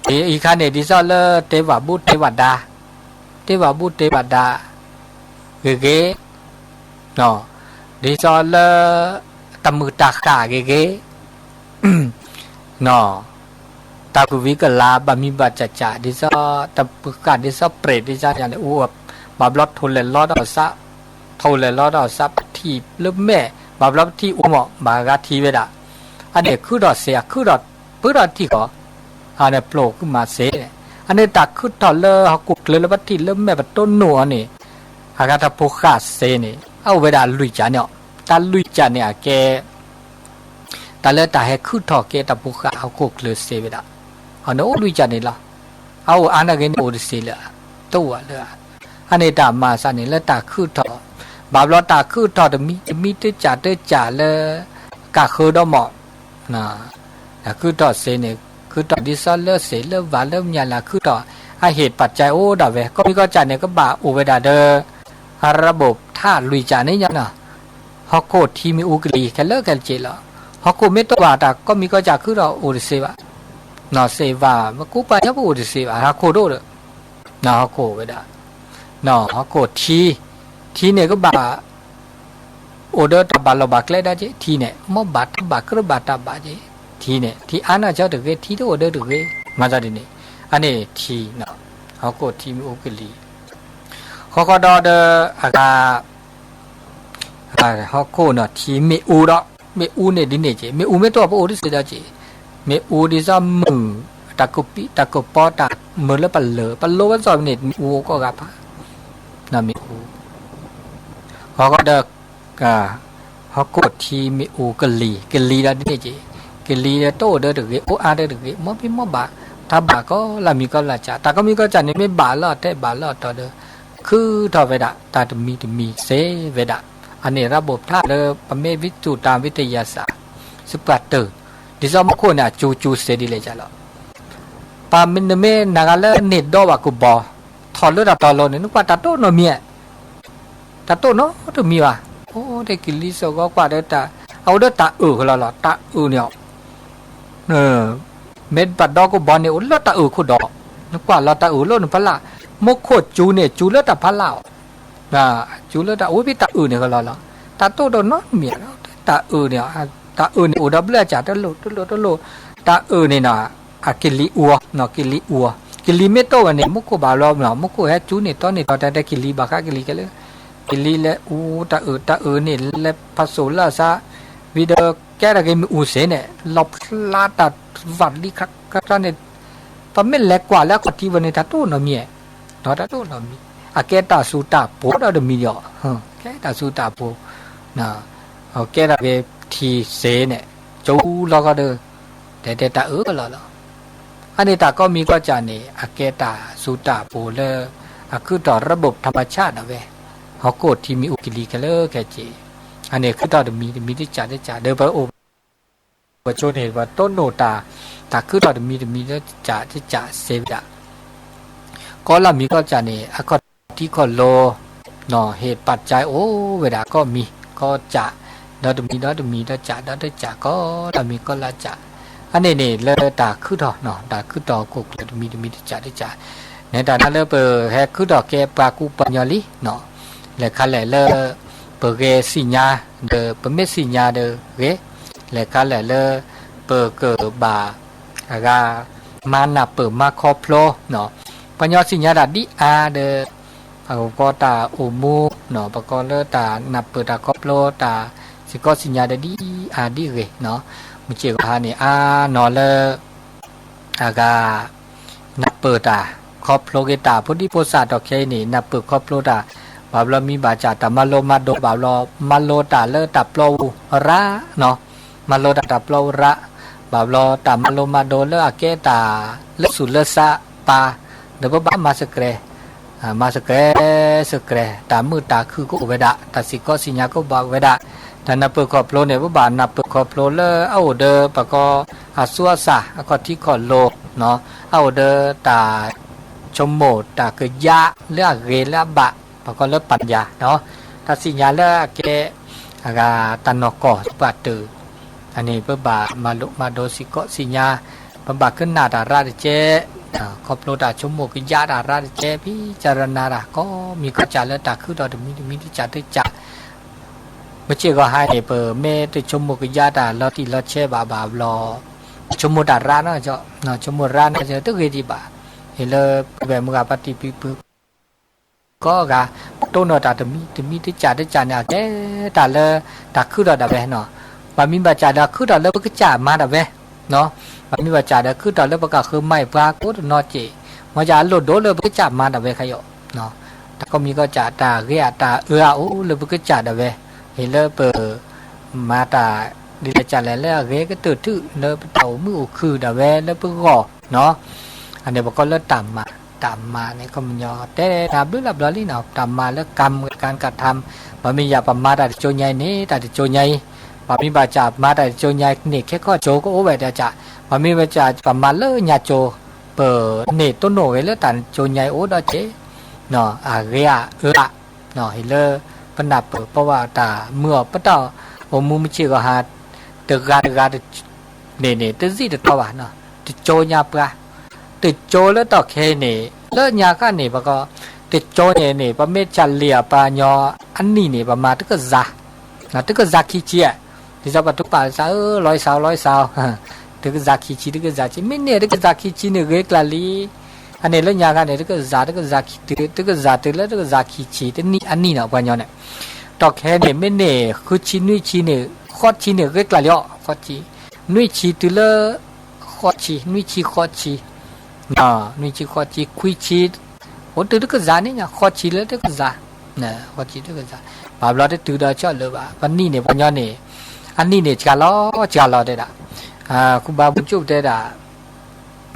အံၤခါန့ၣ် ဒ်သိးလၢတဲဘၣ်ဘူၣ်တဲဘၣ်ဒါ, တဲဘၣ်ဘူၣ်တဲဘၣ်ဒါ ဂ့ၤဂ့ၤ, ဒ်သိးလၢ တၢ်မုာ်တၢ်ဃၣ်ဂ့ၤဂ့ၤ, တၢ်ကဝံၤကလၤဘၣ်မံဘၣ်စးစး ဒ်သိးတၢ်မုာ်ဃၣ် ဒ်သိးပြဲး ဒ်သိးယၤန့ၣ် အိၣ် ဘၣ်ဘျီထိၣ်လဲၤလီတၢ်အီၣ်စး, ထိၣ်လဲၤလီတၢ်အီၣ်စး ပထံၣ်လၢမဲာ် ဘၣ်ဘျီပထံၣ်အိၣ်မး ဘၣ်ဂၤထံဝဲဒၣ်, အန့ၣ်ခုၣ်ထီၣ်စ့ အခုၣ်ထီၣ် ဖုထီၣ်တထံၣ်ဃီ, အန့ၣ်ပျိာ်ခုၣ်မးစ့, အန့ၣ်တၢ်ခုၣ်ထီၣ်လၢဟီၣ်ခိၣ်ချၢလၢပထံၣ်လၢမဲာ်ပတိၢ်နိၣ်အီၤန့ၣ်, အဂၤတၢ်ဖိဃၢ်စ့န့ၣ် အအိၣ်ဝဲဒၣ်လွံၢ်ကးန့ၣ်, တၢ်လွံၢ်ကးန့ၣ်အကဲ တၢ်လၢတၢ်ဟဲခုၣ်ထီၣ်ကဲတၢ်ဖိဃၢ်ဟီၣ်ခိၣ်ချၢစ့ဝဲဒၣ်, အန့ၣ်အိၣ်လွံၢ်ကးန့ၣ်လီၤ, အအိၣ်အါန့ၢ်ဂ့ၤန့ၣ်အိၣ်တစ့လၢၤ, တအိၣ်လၢၤ, အန့ၣ်တၢ်မၤစးန့ၣ်လၢတၢ်ခုၣ်ထီၣ်, ဘၣ်ဘျီတၢ်ခုၣ်ထီၣ်တမံတမံတကးတကးလၢ ကးဃၢဒီမး တၢ်ခုၣ်ထီၣ်စ့န့ၣ် ခုၣ်ထီၣ်ဒ်သိးလၢစ့လၢဘၣ်လၢမညါလၢခုၣ်ထီၣ် အဟ့ၣ်ပာ်ကဲအိၣ်ဒၣ်ဝဲ ကိးမံၤကိးကးန့ၣ် ကဘၣ်အိၣ်ဝဲဒၣ်ဒီး ရဘိၣ်ထၣ်လွံၢ်ကးန့ၣ်ညါနီၤ, ဟီၣ်ခိၣ်ထံမ့ၣ်အူကလံၤခဲလၢာ်ခဲဆ့လီၤ, ဟီၣ်ခိၣ်မ့ၢ်တအိၣ်ဘၣ်တၢ်ကိးမံၤကိးကးခုၣ်ထီၣ်အိၣ်တစ့ဘၣ်, နီၢ်စ့ဘၣ် ပကူပှၤညီပအိၣ်တစ့ဘၣ် ဟီၣ်ခိၣ်ဒိၣ်ဒီး, နီၢ်ဟီၣ်ခိၣ်ဝဲဒၣ်, နီၢ်ဟီၣ်ခိၣ်ထံ, ထံန့ၣ်ကဘၣ် အိၣ်ဒီးတၢ်ဘၣ်လီၢ်ဘၣ်ကျဲဒၣ်က့ၤ ထံန့ၣ် မ်ဘၣ်တၢ်ဘၣ်ကြၢးဘၣ်တၢ်ဘၣ်က့ၤ ထံန့ၣ် ထံအါန့ၢ်က့ၤတဂ့ၤ ထံတအိၣ်ဒီးတဂ့ၤ မၤသးဒ်န့ၣ်, အန့ၣ်ထံ, ဟီၣ်ခိၣ်ထံမ့ၣ်အူကလံၤ, ဃီဃီဒီးဒီး အဂၤ ဟီၣ်ခိၣ်နီၤ ထံမ့ၣ်အူဒီး, မ့ၣ်အူန့ၣ်ဒ်န့ၣ်က့ၤ မ့ၣ်အူမ့ၢ်တအိၣ်ပအိၣ်တစ့ဒီးက့ၤ, မ့ၣ်အူဒ်သိးမုၢ်, တၢ်ကပံ တၢ်ကပီၤ တၢ်မုာ်လၢပလၢၢ် ပလိဝဲသိးန့ၣ် မ့ၣ်အူအိၣ်ကိးဂၤဖး, မ့ၣ်အူ ဃီဃီဒီး ဟီၣ်ခိၣ်ထံမ့ၣ်အူကလံၤ, ကလံၤဒီးဒ်န့ၣ်က့ၤ, ကလံၤဒီးတအိၣ်ဒီးတဂ့ၤ အိၣ်အါဒီးတဂ့ၤ မ်မ့ၢ်မ်ဘၣ်, တၢ်ဘၣ်ကိးလၢမံၤကိးလၢကး တၢ်ကိးမံၤကိးကးန့ၣ် မ့ၢ်ဘၣ်လၢအတဲဘၣ်လၢအတီၤဒီး ခုၣ်ထီၣ်ဝဲဒၣ် တၢ်တမံၤတမံၤစ့ဝဲဒၣ်, အန့ၣ်ရဘိၣ်ဖျါလၢ ပမ့ၢ်ဝံသူၣ်တၢ်ဝံတယၤစး စပှၤတၢၢ်, ဒ်သိးမူခိၣ်န့ၣ် အစူစူစ့ဒ်လဲၣ်ကလီၤ ပှၤမ့ၢ်နမ့ၢ်နဂၤလၢန့ၢ်ဒီဘၣ်ကဘီ, ထီၣ်လၢတၢ်တီၤလီၤန့ၣ် နကွၢ်တၢ်တိၢ်နီတမံၤ, တၢ်တိၢ်နီတမံၤဘၣ်, အိၣ်တဲကလံၤစိာ်ဂီၤကွၢ်ဒီးတၢ်, အအိၣ်ဒီးတၢ်အုၣ်ကလီၤလီၤ တၢ်အုၣ်န့ၣ်, မ့ၢ်ပှၤဒီကဘီန့ၣ် အိၣ်လၢတၢ်အုၣ်ခိၣ်ဒီး, နကွၢ်လီၤတၢ်အုၣ်လၢနဖီလာ်, မူခိၣ်စူန့ၣ်စူလၢတၢ်ဖီလာ်အီၤ စူလၢတၢ်အိၣ်ဖဲတၢ်အုၣ်န့ၣ်ကလီၤလီၤ, တၢ်တိၢ်ဒီးနီတမံၤ, တၢ်အုၣ်န့ၣ်, တၢ်အုၣ်န့ၣ်အိၣ်ဒီးဘျၢၣ်အစၢ်တလိၣ်တလိၣ်တလိၣ်, တၢ်အုၣ်န့ၣ်နီၤ, အကလံၤအူအီၤ, ကလံၤအူအီၤ, ကလံၤမ့ၢ်တအိၣ်ဘၣ်န့ၣ် မူခိၣ်ဘၣ်လီၤ, မူခိၣ်ဟဲစူန့ၣ်တီန့ၣ်တီတဲတဲကလံၤဘၣ်ဃးကလံၤခဲလၢာ်, ကလံၤလဲၤအူတၢ်အုၣ်, တၢ်အုၣ်န့ၣ်လဲၤဖးစိၣ်လၢအစး, ဝံၤဒီးကဲထီၣ်က့ၤမ့ၣ်အူစ့န့ၣ် လီၤဖျါတၢ်ဝးလံခါခါန့ၣ်, ပမ့ၢ်လဲၤကွၢ်လၢအခီၣ်ထံးဝဲန့ၣ် တၢ်တိၢ်နီတမံၤ, တၢ်တိၢ်နီတမံၤ, အကဲတၢ်စူၤတၢ်ပူၤဒီးတမံၤဒီး, ကဲတၢ်စူၤတၢ်ပူၤ, ကဲထီၣ်က့ၤထံစ့န့ၣ်, ကၠိလီၤဃီဒီး, တဲတဲတၢ်အုၣ်ကလီၤလီၤ, အန့ၣ်တၢ်ကိးမံၤကိးကးန့ၣ် အကဲတၢ်စူၤတၢ်ပူၤလၢ အခုၣ်ထီၣ်ရဘိၣ်ထၣ်မဆၣ်ဒၣ်ဝဲ, ဟီၣ်ခိၣ်ထံမ့ၣ်အူကလံၤခဲလၢာ်ခဲဆ့, အန့ၣ်ခုၣ်ထီၣ်တမံၤတမံၤတကးတကး ဒီးပအိၣ် ပဆိန့ၣ် ပတိၢ်နီၣ်တၢ်, တၢ်ခုၣ်ထီၣ်တမံၤတမံၤတကးတကးစ့ဝဲဒၣ်, ကိးလၢမံၤကိးကးန့ၣ် အခီၣ်ထံးခီၣ်လိၤ, ဟ့ၣ်ပာ်ကၠဲအိၣ်ဝဲဒၣ်ကိးမံၤကိးကး, ဒီးတမံၤဒီးတမံၤဒီးကးဒီးတကးကိးလၢမံၤကိးလၢကး, အန့ၣ်န့ၣ်လၢတၢ်ခုၣ်ထီၣ်, တၢ်ခုၣ်ထီၣ်ဟီၣ်ခိၣ်ချၢတမံၤတမံၤတကးတကး, နဲတၢ်နၤလၢပဟဲခုၣ်ထီၣ်ကဲပှၤကူပှၤကညီလံ, လဲၤခါလဲၣ်လၢ ပဂဲၤသ့ၣ်ညါ, ဒီးပမ့ၢ်သ့ၣ်ညါဒီးဂ့ၤ, လဲၤခါလဲၣ်လၢ ပကဘၣ် အဂၤ မၤနၢ်ပၢၢ်မၤခီဖျိ, ပှၤကညီသ့ၣ်ညါတၢ်ဒ်အါဒီး ပကိးတၢ်အိၣ်မူ, ပကိးလၢတၢ်နၢ်ပၢၢ်တၢ်ခီဖျိတၢ်စံၣ်ကီးစံၣ်ညါဒီးဒ်အါဒ်အဂ့ၤ, မုၢ်ဆ့ၣ်ဂီၤဟါန့ၣ် အါနီၤလၢ အဂၤ နၢ်ပၢၢ်တၢ် ခီဖျိက့ၤတၢ်ဖိဒံဖိသၣ်ဒီးခဲအံၤန့ၣ် နၢ်ပၢၢ်ခီဖျိတၢ်, ဘၣ်ဘျီမ့ၢ်ဘၣ်ဆၣ်တၢ်မၤလိမၤဒိး ဘၣ်ဘျီ မၤလိတၢ်လၢတၢ်ပျီပူၤရၣ်, မၤလိတၢ်တၢ်ပျီပူၤရၣ်, ဘၣ်ဘျီတၢ်မၤလိမၤဒိးလၢအကဲတၢ်လၢဆူးလၢဆါပၢ်, ဒီးပဘၣ်မၤစကြဲ မၤစကြဲ စကြဲ တၢ်မုာ်တၢ်ခုၣ်ကအိၣ်ဝဲဒၣ်, တၢ်စံၣ်ကီးစံၣ်ညါကဘၣ်ဝဲဒၣ်, တၢ်နၢ်ပၢၢ်ခီဖျိန့ၣ် ပဘၣ်နၢ်ပၢၢ်ခီဖျိလၢအအိၣ်ဒီးပကိး အသူအသၣ် အခီၣ်ထံးခီၣ်လိၤ, အအိၣ်ဒီးတၢ်ဆိကမိၣ်တၢ်ကယၢ်လၢအဂ့ၤလၢအဘၣ်, ပကိးလၢပၣ်ယၤ, တၢ်စံၣ်ညါလၢအကဲ အဂၤတၢ်နီၢ်ကီၢ်ပှၤတၢၢ် အန့ၣ် ပဘၣ်မၤလိမၤဒိးစံၣ်ကီးစံၣ်ညါ, ပဘၣ်ကနၣ်တၢ်ရၣ်တကဲ, ခီဖျိတၢ်ဆိကမိၣ်ကယၢ်တၢ်ရၣ်တကဲ, ဖံစရနၤတၢ် ကိးမံၤကိးစၢ်လၢတၢ်ခုထီၣ်တမံၤတမံၤတစၢ်တစၢ်, မုၢ်ဆ့ၣ်ဂီၤဟါန့ၣ် ပမ့ၢ်တဆိကမိၣ်ကယၢ်တၢ်လီၤတံၢ်လီၤဆဲးဘၣ်ဘၣ်ဘျီ, ဆိကမိၣ်တၢ်ရၣ်နီၤ, ဆိကမိၣ်ရၣ်နီၤ တဂ့ၤဒံးဘၣ်, ဟ့ၣ်လၢပဝဲမုၢ်ဂၤပှၤတံၤပံၤပူၤ ကိးဂၤ ပတိၢ်နီၣ်တၢ်တမံၤတမံၤတစၢ်တစၢ်န့ၣ် အကဲတၢ်လၢတၢ်ခုထီၣ်ဒၣ်ဝဲနီၤ, ဘၣ်မ့ၢ်ဘၣ်စၢ်ဒီးခုထီၣ်လၢပကစၢ်မၤဒၣ်ဝဲ, ဘၣ်မ့ၢ်ဘၣ်စၢ်ဒီးခုထီၣ်လၢပကဃုမၤအံၤပှၤကိးတနီၤစ့ၢ်, မ့ၢ်စၢ်အလိၣ်ဒိၣ်လၢပကစၢ်မၤဒၣ်ဝဲခါအံၤ, တၢ်ကိးမံၤကိးစၢ်တၢ်ဂ့ၤအတၢ်အၢအအိၣ်လၢပကစၢ်ဒၣ်ဝဲ, ဟ့ၣ်လၢပ မၤတၢ်ဒ်လဲၣ်ကလဲၣ်လၢအဂ့ၤကတၢၢ်ထုး လၢပတၢ်အိၣ်မုာ်အိၣ်ခုၣ်ဒၣ်ဝဲလၢပဂီၢ်နီၤ, အန့ၣ်ပကိးလၢတၢ်မၤ, တၢ်မၤန့ၣ် ခီပညီ တဲတၢ်ဘျုးလၢဘျီလံနီၤ, တၢ်မၤလၢ ကံကထမ်, ဘၣ်မ့ၢ်ယၤပမၤတၢ်တစိၤညါအံၤန့ၣ် တၢ်တစိၤညါအံၤ, ဘၣ်မ့ၢ်ဘၣ်စၢ်ပမၤတၢ်တစိၤညါအံၤန့ၣ် ခဲခီၣ်စိၤကအိၣ်ဝဲဒၣ်စၢ်, ဘၣ်မ့ၢ်ဘၣ်စၢ်ပမၤလၢညါစိၤ, ပန့ၢ်တိၢ်နီၣ်ဂ့ၤလၢတၢ်တစိၤညါအံၤအိၣ်ဒီးစ့ၢ် အဂ့ၤအအၢအ ဟ့ၣ်လၢ ပနၢ်ပၢၢ်ပီဝဲတၢ်မုာ်အီၤ ပတၢ်အိၣ်မူမုၢ်ဆ့ၣ်ဂီၤဟါ တဂၤတဂၤ န့ၣ်န့ၣ် တစံၣ်တတီဘၣ်, တစိၤညါပှၤ, တစိၤလၢတီၢ်ခဲအံၤန့ၣ် လၢညါခါန့ၣ် ပက တစိၤန့ၣ်န့ၣ် ပမ့ၢ်စၢ်လံၣ်အပှၤကညီအနံၣ်န့ၣ် ပမၤတကစၢ်, တကစၢ်ခံဆံ, ဒ်သိးပှၤတူၢ်ပာ်စၢ်ဧၢ လီၤစၢ်လီၤစၢ်, တကစၢ်ခံဆံ တကစၢ်ဆံ မ့ၢ်န့ၢ်တကစၢ်ခံဆံန့ၣ် ဂ့ၤကျါလံ အန့ၣ်လၢညါခါန့ၣ် တကစၢ် တကစၢ်ခံတုၤ တကစၢ်တုၤလၢတကစၢ်ခံဆံ တနံၣ်အနံၣ်နီၤ ပှၤကညီန့ၣ်, တီၢ်ခဲန့ၣ် မ့ၢ်န့ၢ် ဃုဆံ နွံဆံန့ၣ် ဃိးဆံန့ၣ် ဂ့ၤကျါလံအီၤ ဃိးဆံ, နွံဆံတုၤလၢ ဃိးဆံ နွံဆံ ဃိးဆံ, နွံဆံ ဃိးဆံ ခွံဆံ, အိၣ်တုၤတကစၢ်န့ၣ်ညါ ဃိးဆံလၢတကစၢ်, ဃိးဆံတကစၢ်, ဘၣ်ဘျီတတုၤဒီးဆီၣ်လၢၤဘၣ် ပနံၣ်န့ၣ် ပှၤကညီန့ၣ်, အနံၣ်န့ၣ် စှၤလီၤ စှၤလီၤတဲဒၣ်, ဃုဘါပူၤကၠိၣ်တဲဒၣ်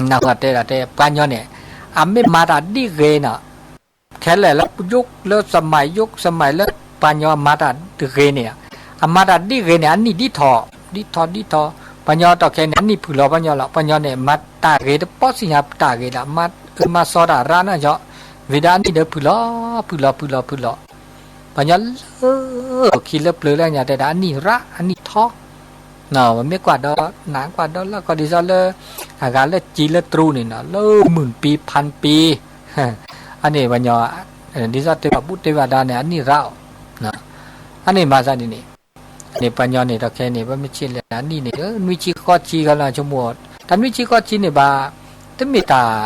နၢ်ဟူတဲဒၣ်တဲ ပှၤကညီန့ၣ် အမ့ၢ်မၤတၢ်ဒ်ဂ့ၤနီၤ, ခဲလၢာ်လၢယိၣ်လၢစမံၤ ယိၣ်စမံၤလၢပှၤကညီမၤတၢ်တဂ့ၤန့ၣ်, အမၤတၢ်ဒ်ဂ့ၤန့ၣ် အနံၣ်ဒ်ထီၣ်, ဒ်ထီၣ်ဒ်ထီၣ်, ပှၤကညီတီၢ်ခဲန့ၣ် အနံၣ်ဖုၣ်လီၤပှၤကညီလီၤ, ပှၤကညီန့ၣ် မၤတၢ်ဂ့ၤတပီၢ်စံၣ်ညါတၢ်ဂ့ၤဒၣ် မၤအၢမၤစီတၢ်ရၣ်နီၤယီၤ, ဝံၤဒီးအနံၣ်ဒီးဖုၣ်လီၤ ဖုၣ်လီၤ ဖုၣ်လီၤ ဖုၣ်လီၤ ပှၤကညီလၢခံလၢပျၢၤလၢညါတဲဒၣ် အနံၣ်ရၣ် အနံၣ်ထီ, ပမ့ၢ်ကွၢ်ဒီး နကွၢ်ဒီးလၢကီၢ်ဒ်သိးလၢ အဂၤလၢကံလၢတရူးန့ၣ်နီၤ လၢမုၢ်နံၤပံၤ ဖးနံၤပံၤ, အန့ၣ်ပှၤကညီ ဒ်သိးတဲဘၣ်ဘူၣ်တဲဘၣ်ဒါန့ၣ် အနံၣ်ရၣ်အီၤ, အန့ၣ်မၤသးဒ်န့ၣ်, န့ၣ်ပှၤကညီန့ၣ် ဒီးခဲန့ၣ် ပမ့ၢ်ဆ့ၣ်လဲၣ် အနံၣ်န့ၣ် နွံဆံဃိးဆံကလီၤဆိကမိၣ်, တၢ်နွံဆံဃိးဆံန့ၣ်ဘၣ်, တမ့ၢ်တၢ်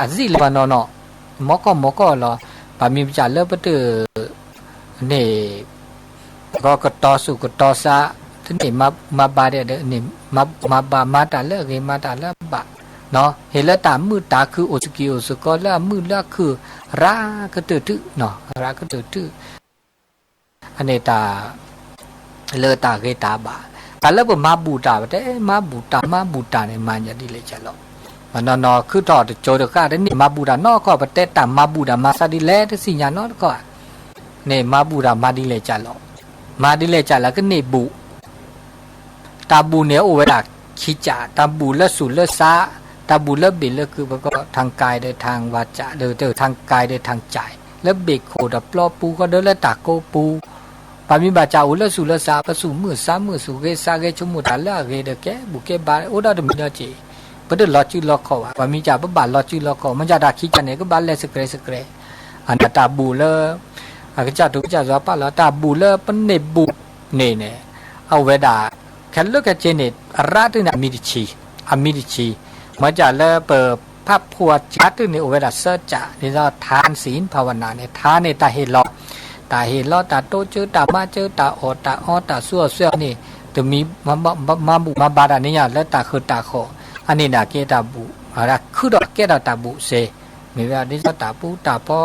အစံၣ်လၢပှၤနီၢ်နီၢ်, မီၢ်ကီၢ်မီၢ်ကီၢ်လီၤ, ဘၣ်မ့ၢ်ပစၢ်လၢပတ န့ၣ် ပကတီၤဆူၣ်ကတီၤဆါ, တန့ၣ်မၤဘၣ်ဒ်န့ၣ်, မၤဘၣ်မၤတၢ်လၢအဂ့ၤ မၤတၢ်လၢအဘၣ်, ဟ့ၣ်လၢတၢ်မုာ်တၢ်ခုၣ် အိၣ်စကံးအိၣ်စကီးလၢအမုာ်လၢအခုၣ် ရၣ်ကတၢၢ်ထု, ရၣ်ကတၢၢ်ထု အန့ၣ်တၢ် လၢတၢ်ဂ့ၤတၢ်ဘၣ်, တၢ်လၢပမၤဘူၣ်တၢ် ပတဲမၤဘူၣ်တၢ် မၤဘူၣ်တၢ်န့ၣ် မၤညါဒ်လဲၣ်ကလီၤ, နီၢ်နီၢ်ခုထီၣ်တကၠိတဃၣ် တန့ၢ်မၤဘူၣ်တၢ်နီတခီၣ် ပတဲတၢ်မၤဘူၣ်တၢ်မၤသးဒ်လဲၣ် တသ့ၣ်ညါနီတခီၣ်, န့ၣ်မၤဘူၣ်တၢ်မၤဒ်လဲၣ်ကလီၤ, မၤဒ်လဲၣ်ကလီၤ ကန့ၢ်ဘူၣ် တၢ်ဘူၣ်န့ၣ်အိၣ်ဝဲဒၣ်ခံကၢ်, တၢ်ဘူၣ်လၢဆူၣ်လၢဆါ, တၢ်ဘူၣ်လၢဘ့ၣ်လၢကုၢ် ပကိး ทางกาย ဒီး ทางวาจา ဒီး ทางกาย ဒီး ทางใจ လၢဘ့ၣ်ခိၣ်ဒီးပျီပူၤဃီဒီးလၢတၢ်ကိးပူၤ, ဘၣ်မ့ၢ်ဘၣ်စၢ်အိၣ်လၢဆူၣ်လၢဆါ ပဆူၣ်မုာ်ဆါမုာ် ဆူၣ်ဂ့ၤဆါဂ့ၤ ဆိကမိၣ်တၢ်လၢအဂ့ၤဒီးကဲဘူၣ်ကဲဘါ အိၣ်ဒီးတမံၤဒီးစ့ၢ်, ပတလီၤစုလီၤခီၣ်ဘၣ်, ဘၣ်မ့ၢ်စၢ်ပဘၣ်လီၤစုလီၤခီၣ် မ့ၢ်စၢ်တၢ်ခံကၢ်န့ၣ် ကဘၣ်လဲၤစကြဲးစကြဲး, အန့ၣ်တၢ်ဘူၣ်လၢ အကစၢ်တူာ်ကစၢ်ယွၤပာ်လီၤ တၢ်ဘူၣ်လၢပန့ၢ်ဘူၣ်န့ၣ်န့ၣ်, အဝဲဒၣ် ခဲလၢာ်ခဲဆ့န့ၣ် အရၣ်တန့ၣ် အမံၤတဆံ, အမံၤတဆံ, မ့ၢ်စၢ်လၢပဖ ထးဖိအစှၤတၢၢ်န့ၣ် အိၣ်ဝဲဒၣ်စၢကၠး ဒ်သိး ทานศีลภาวนา န့ၣ် ထးန့ၣ် တၢ်ဟ့ၣ်လီၤ, တၢ်ဟ့ၣ်လီၤ တၢ်တိစၢၤ တၢ်မၤစၢၤ တၢ်အီၣ်တၢ်အီ တၢ်ဆူးအီၣ်ဆူးအီန့ၣ် တမံၤ မၤဘူၣ်မၤဘါတၢ်န့ၣ်ညါ လၢတၢ်ဃၢၤတၢ်ဃီၣ် အန့ၣ်န့ၣ် ကဲတၢ်ဘူၣ်, ခုထီၣ်ကဲထီၣ်တၢ်ဘူၣ်စ့ၢ်, မ့ၢ်ဝဲဒ်သိးတၢ်ပူၤတၢ်ဖီ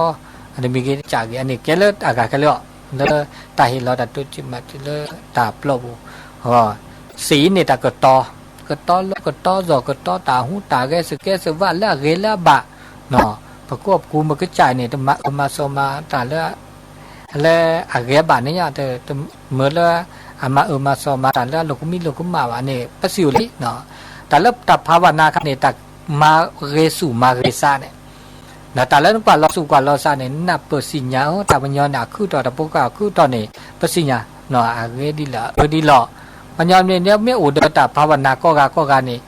အတမံၤဂ့ၤတကးဂ့ၤ အန့ၣ်ကဲလၢအဂၤခဲလၢာ်အီၤ, လၢတၢ်ဟ့ၣ်လီၤတၢ်တိစၢၤမၤစၢၤလၢတၢ်ပျီပူၤ, စံးန့ၣ်တၢ်ကတီၤ, ကတီၤလီၤကတီၤစီၤ ကတီၤတၢ်ဟူးတၢ်ဂဲၤစကဲစဝးလၢအဂ့ၤလၢအဘၣ်, ပကီၢ်ပူၤမ့ၢ်ကစၢ်န့ၣ် တမၤအၢမၤစီၤမၤတၢ်လၢ လၢအဂ့ၤဘၣ်န့ၣ်ညါ တမၢလၢအမၤအၢမၤစီၤမၤတၢ်လၢအလိာ်ကမံလိာ်ကမၣ်ဘၣ်န့ၣ် ပစံးအီၤလံ, တၢ်လၢတၢ်ဖးဝဲနၤခါန့ၣ် တၢ်မၤဂ့ၤဆူၣ်မၤဂ့ၤစးန့ၣ် တၢ်လၢနကွၢ်လီၤဆူၣ်ကွၢ်လီၤစးန့ၣ် နၢ်ပၢၢ်သ့ၣ်ညါ တၢ်ပညီန့ၣ် အခုၣ်ထီၣ် တၢ်ဖိကၢ်အခုၣ်ထီၣ်န့ၣ် ပသ့ၣ်ညါ အဂ့ၤဒ်လဲၣ် အအၢဒ်လဲၣ်, ပှၤညီမ့ၢ်မ့ၢ်အိၣ်ဒီးတၢ်ဖးဝဲနၤကိးဂၤကိးဂၤန့ၣ်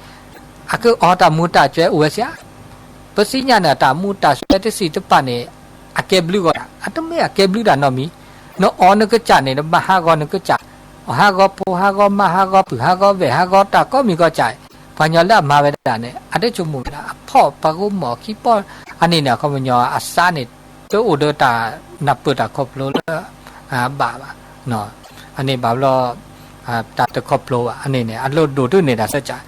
အကအီတၢ်မူၤတၢ်စဲအိၣ်ဝဲစ့ၢ်, ပသ့ၣ်ညါန့ၣ် တၢ်မူၤတၢ်စဲတစံးတပာ်န့ၣ် အကဲဘျုးဂီၢ်တၢ် အတမ့ၢ်အကဲဘျုးတၢ်နီတမံၤ, နအီနကစၢ်န့ၣ် နဘၣ်ဟးဂီၤနကစၢ်, ဟးဂီၤဖိဟးဂီၤမါဟးဂီၤပုၢ်ဟးဂီၤဝဲၢ်ဟးဂီၤတၢ်ကိးမံၤကိးကၢ်, ပှၤညီလၢအမၤဝဲဒၣ်န့ၣ် အတဆိကမိၣ်ဝဲဒၣ် အဖီၣ်ပှၤဂီၢ်မီၢ်ခံပီၢ်, အန့ၣ်န့ၣ် အခီပညီအစးန့ၣ် တအိၣ်ဒီးတၢ်နၢ်ပၢၢ်တၢ်ခီဖျိလၢ ဘၣ်ဘၣ်, အန့ၣ်ဘၣ်ဘျီ တၢ်တခီဖျိဘၣ် အန့ၣ်န့ၣ် အလိၣ်ဒိၣ်တုန့ၣ်တၢ်စၢကၠး,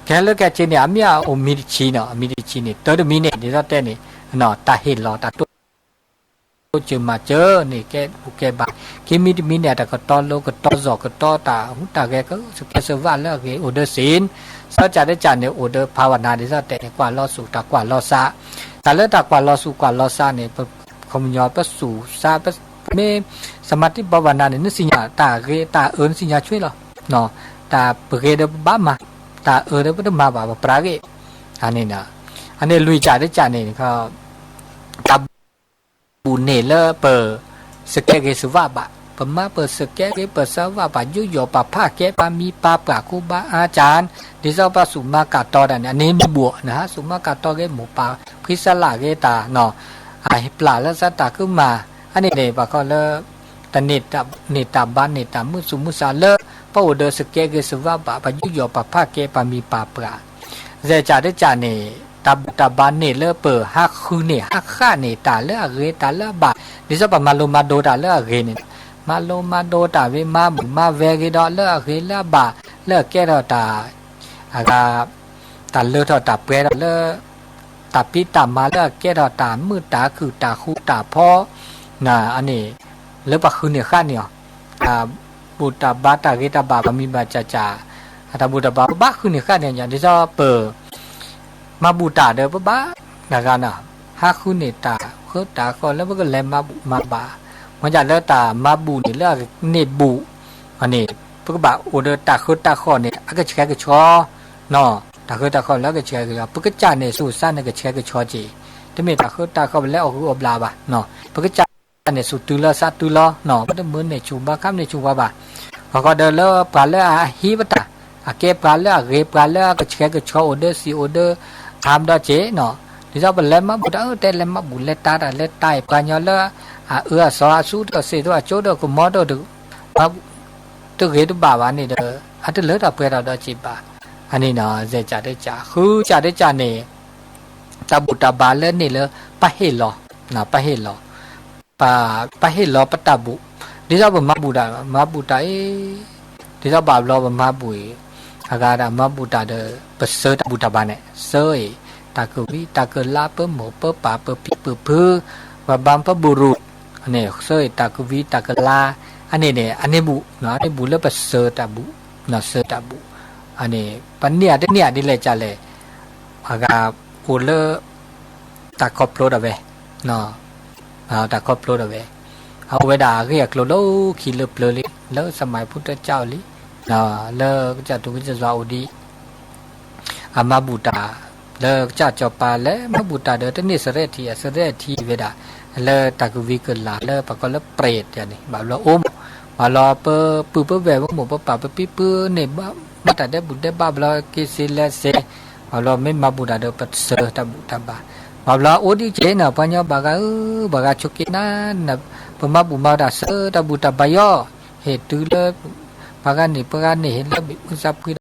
ခဲလၢာ်ခဲဆ့န့ၣ် အမ့ၢ်အအိၣ်မံၤတဆံနီၤ အမံၤတဆံန့ၣ် တၢ်တမံၤန့ၣ် ဒ်သိးတဲန့ၣ် တၢ်ဟ့ၣ်လီၤ တၢ်တိစၢၤမၤစၢၤန့ၣ် ကဲပူၤကဲဘါ, ခံမံၤတမံၤန့ၣ် အတၢ်ကတီၤလီၤကတီၤစီၤကတီၤတၢ်ဟူးတၢ်ဂဲၤ ကစကဲစဝးလၢအဂ့ၤ အိၣ်ဒီးစ့ၣ်, စၢကၠးတကၠးန့ၣ် အိၣ်ဒီးဖးဝဲနၤ ဒ်သိးတဲန့ၣ် ကွၢ်လီၤဆူၣ်တၢ်ကွၢ်လီၤစး, တၢ်လၢတၢ်ကွၢ်လီၤဆူၣ်ကွၢ်လီၤစးန့ၣ် ပခီပညီ ပဆူၣ်စး ပမ့ၢ် စမၤတံၢ်ဘၣ်ဝဲနၤန့ၣ် နသ့ၣ်ညါ တၢ်ဂ့ၤတၢ်အၢနသ့ၣ်ညါဆွ့လီၤ, တၢ်ပဂ့ၤဒီးပဘၣ်မၤ, တၢ်အၢဒီးပတမၤဘၣ် ပပြးဂ့ၤ, အန့ၣ် အန့ၣ်လွံၢ်ကၠးတကၠးန့ၣ် တၢ်ဘူၣ်န့ၣ်လၢပ စကဲဂ့ၤစဝးဘၣ်, ပမၤပစကဲဂ့ၤပစဝးဘၣ် ယူးယီၣ်ပာ်ဖးကဲ ပာ်မံပာ်ပြး ကူဘါအါကၢ်, ဒ်သိးပှၤဆူၣ်မၤကၢ်တီတၢ်န့ၣ် အန့ၣ်မ့ၢ်ဘူၣ်, နဟးဆူၣ်မၤကၢ်တီဂ့ၤ မိၢ်ပၢ်ဖံစလၢ်ဂ့ၤတၢ် အပျၢ်လၢသးတၢ်ကမၣ်, အန့ၣ်န့ၣ် ပှၤခီလၢ တၢ်န့ၢ်တၢ်ဘါန့ၢ်တၢ်မုာ်သူၣ်မုာ်သးလၢ ပအိၣ်ဒီးစကဲဂ့ၤစဝးဘၣ် ပယူးယီၣ်ပာ်ဖးကဲ ပာ်မံပာ်ပြး, စဲးကၠးတကၠးန့ၣ် တၢ်ဘူၣ်တၢ်ဘါန့ၣ်လၢပဟးဃုန့ၢ်ဟးဃၣ်န့ၢ်တၢ်လၢအဂ့ၤတၢ်လၢအဘၣ်, ဒ်သိးပမၤလိမၤဒိးတၢ်လၢအဂ့ၤန့ၣ်, မၤလိမၤဒိးတၢ်ဝံၤမၤဘူၣ်မၤဝဲဂ့ၤဒီးလၢအဂ့ၤလၢအဘၣ် လၢအကဲထီၣ်တၢ် အဂၤ တၢ်လၢထီၣ်တၢ်ပှဲၤထီၣ်လၢ တၢ်ဖံးတၢ်မၤလၢအကဲထီၣ်တၢ်မုာ်တၢ်ခုၣ်တၢ်ဃူတၢ်ဖိး, အန့ၣ် လၢပှၤဃုန့ၢ်ဃၣ်န့ၢ်အီၤ, တၢ်ဘူၣ်တၢ်ဘါတၢ်ဂ့ၤတၢ်ဘၣ်ပမံၤဘၣ်ကၠၢ်ကၠၢ်, တၢ်ဘူၣ်တၢ်ဘါပဘၣ်ဃုန့ၢ်ဃၣ်န့ၢ်အီၤ ဒ်သိးပ မၤဘူၣ်တၢ်ဒီးပဘၣ် တဂၤန့ၣ် ဟးဃုန့ၢ်တၢ်ဃၢတၢ်ဃီလၢပကလဲၤမၤဘူၣ်မၤဘါ, မ့ၢ်ဒ်လၢတၢ်မၤဘူၣ်န့ၣ်လၢအန့ၢ်ဘူၣ်, န့ၣ် ပကဘၣ်အိၣ်ဒီးတၢ်ဃၢတၢ်ဃီန့ၣ် အကဆှဲကဆှီ တၢ်ဃၢတၢ်ဃီလၢအကဆှဲကဆှီ ပကစၢ်န့ၣ် ဆူၣ်စၢ်န့ၣ်ကဆှဲကဆှီက့ၤ, တမ့ၢ်တၢ်ဃၢတၢ်ဃီပလဲၤအီၣ်ဂုၤအီၣ်ဘျးဘၣ်, ပကစၢ်န့ၣ် ဆူၣ်တုၤလီၤစၢ်တုၤလီၤ, ပတမၢန့ၢ်ဆူၣ်ဘၣ်ခါန့ၢ်ဆူၣ်ဝဲဘၣ်, ဂီၤဂီၤဒီးလၢပှၤလၢအဟံးပတၢ်, အကဲပှၤလၢအဂ့ၤ ပှၤလၢအကဆှဲကဆှီအိၣ်ဒီးစံာ်အိၣ်ဒီး ထါမဒီးက့ၤနီၤ, ဒ်သိးပလဲၤမၤဘူၣ်တၢ်အၢ တဲလဲၤမၤဘူၣ်လဲၤတၢ်တၢ်လဲၤတၢ်အံၤ ပှၤညီလၢ အအၢအစီၤအဆူၣ်တၢ်စ့ၢ်တၢ်ကၠိတၢ်ကမီၤတၢ် တဂ့ၤတဘၣ်ဘၣ်န့ၣ်ဒီး အတလၢတၢ်ပှဲၤတၢ်ဒီးစံးဘၣ်, အန့ၣ်နီၤ စဲးကၠးတကၠး ဃုကၠးတကၠးန့ၣ် တၢ်ဘူၣ်တၢ်ဘါလၢန့ၣ်လၢ ပဟ့ၣ်လီၤ, ပဟ့ၣ်လီၤ, ပဟ့ၣ်လီၤပတၢ်ဘူၣ်, ဒ်သိးပမၤဘူၣ်တၢ် မၤဘူၣ်တၢ်အံၤ, ဒ်သိးဘၣ်ဘျီပမၤဘူၣ်အံၤ, အဂၤဒၣ်မၤဘူၣ်တၢ်ဒီး ပစၢတၢ်ဘူၣ်တၢ်ဘါန့ၣ် စၢအံၤ, တၢ်ကဝံတၢ်ကလါ ပမိၢ်ပပၢ် ပဖံပဖု ပဘါပဘူးရူး န့ၣ် စၢအံၤ တၢ်ကဝံတၢ်ကလါ အန့ၣ်န့ၣ် အန့ၣ်ဘူၣ်, အန့ၣ်ဘူၣ်လၢပစၢတၢ်ဘူၣ်, စၢတၢ်ဘူၣ်, အန့ၣ် ပန့ၢ်အတန့ၢ်အဒ်လဲၣ်ကလဲၣ်, အဂၤအိၣ်လၢ တၢ်ခီဖျိဒၣ်ဝဲ, တၢ်ခီဖျိဒၣ်ဝဲ, အအိၣ်ဝဲဒၣ်အဂ့ၢ်အကျိၤလၢခံလၢပျၢၤလံ, လၢစမၤဖူတၢ်ကၠၢ်အိၣ်လံ, လၢကစၢ်ထူကစၢ်ယွၤအိၣ်ဒံး အမၤဘူၣ်တၢ် လၢကစၢ်စီၤပၤလဲၤမၤဘူၣ်တၢ်ဒီး တန့ၢ်စရဲၣ်ထံး အစရဲၣ်ထံးဝဲဒၣ် လၢတၢ်ကဝံၤကလၤလၢပှၤကိးလၢပြဲးန့ၣ် ဘၣ်ဘျီအိၣ်မး, ဘၣ်ဘျီပပုၢ်ပဝဲၢ် ပမိၢ်ပပၢ်ပဖံပဖုန့ၣ် ဘၣ်တၢ်ဒဲးဘူၣ်ဒဲးဘးဘျီက့ၤစ့လဲၤစ့, ဘၣ်ဘျီမ့ၢ်မၤဘူၣ်တၢ်ဒီးပစၢတၢ်ဘူၣ်တၢ်ဘါ, ဘၣ်ဘျီအိၣ်ဒံးက့ၤန့ၣ် ပှၤညီဘၣ်ဂၤဧၢ, ဘၣ်ဂၤဆိးက့ၤနၤ, ပမၤဘူၣ်မၤတၢ်စၢတၢ်ဘူၣ်တၢ်ဘါယီၤ, ဟ့ၣ်တုၤလၢ ပှၤဂၤန့ၣ် ပှၤဂၤန့ၣ် ဟ့ၣ်လၢဘံၣ်မုၢ်သးဖှံ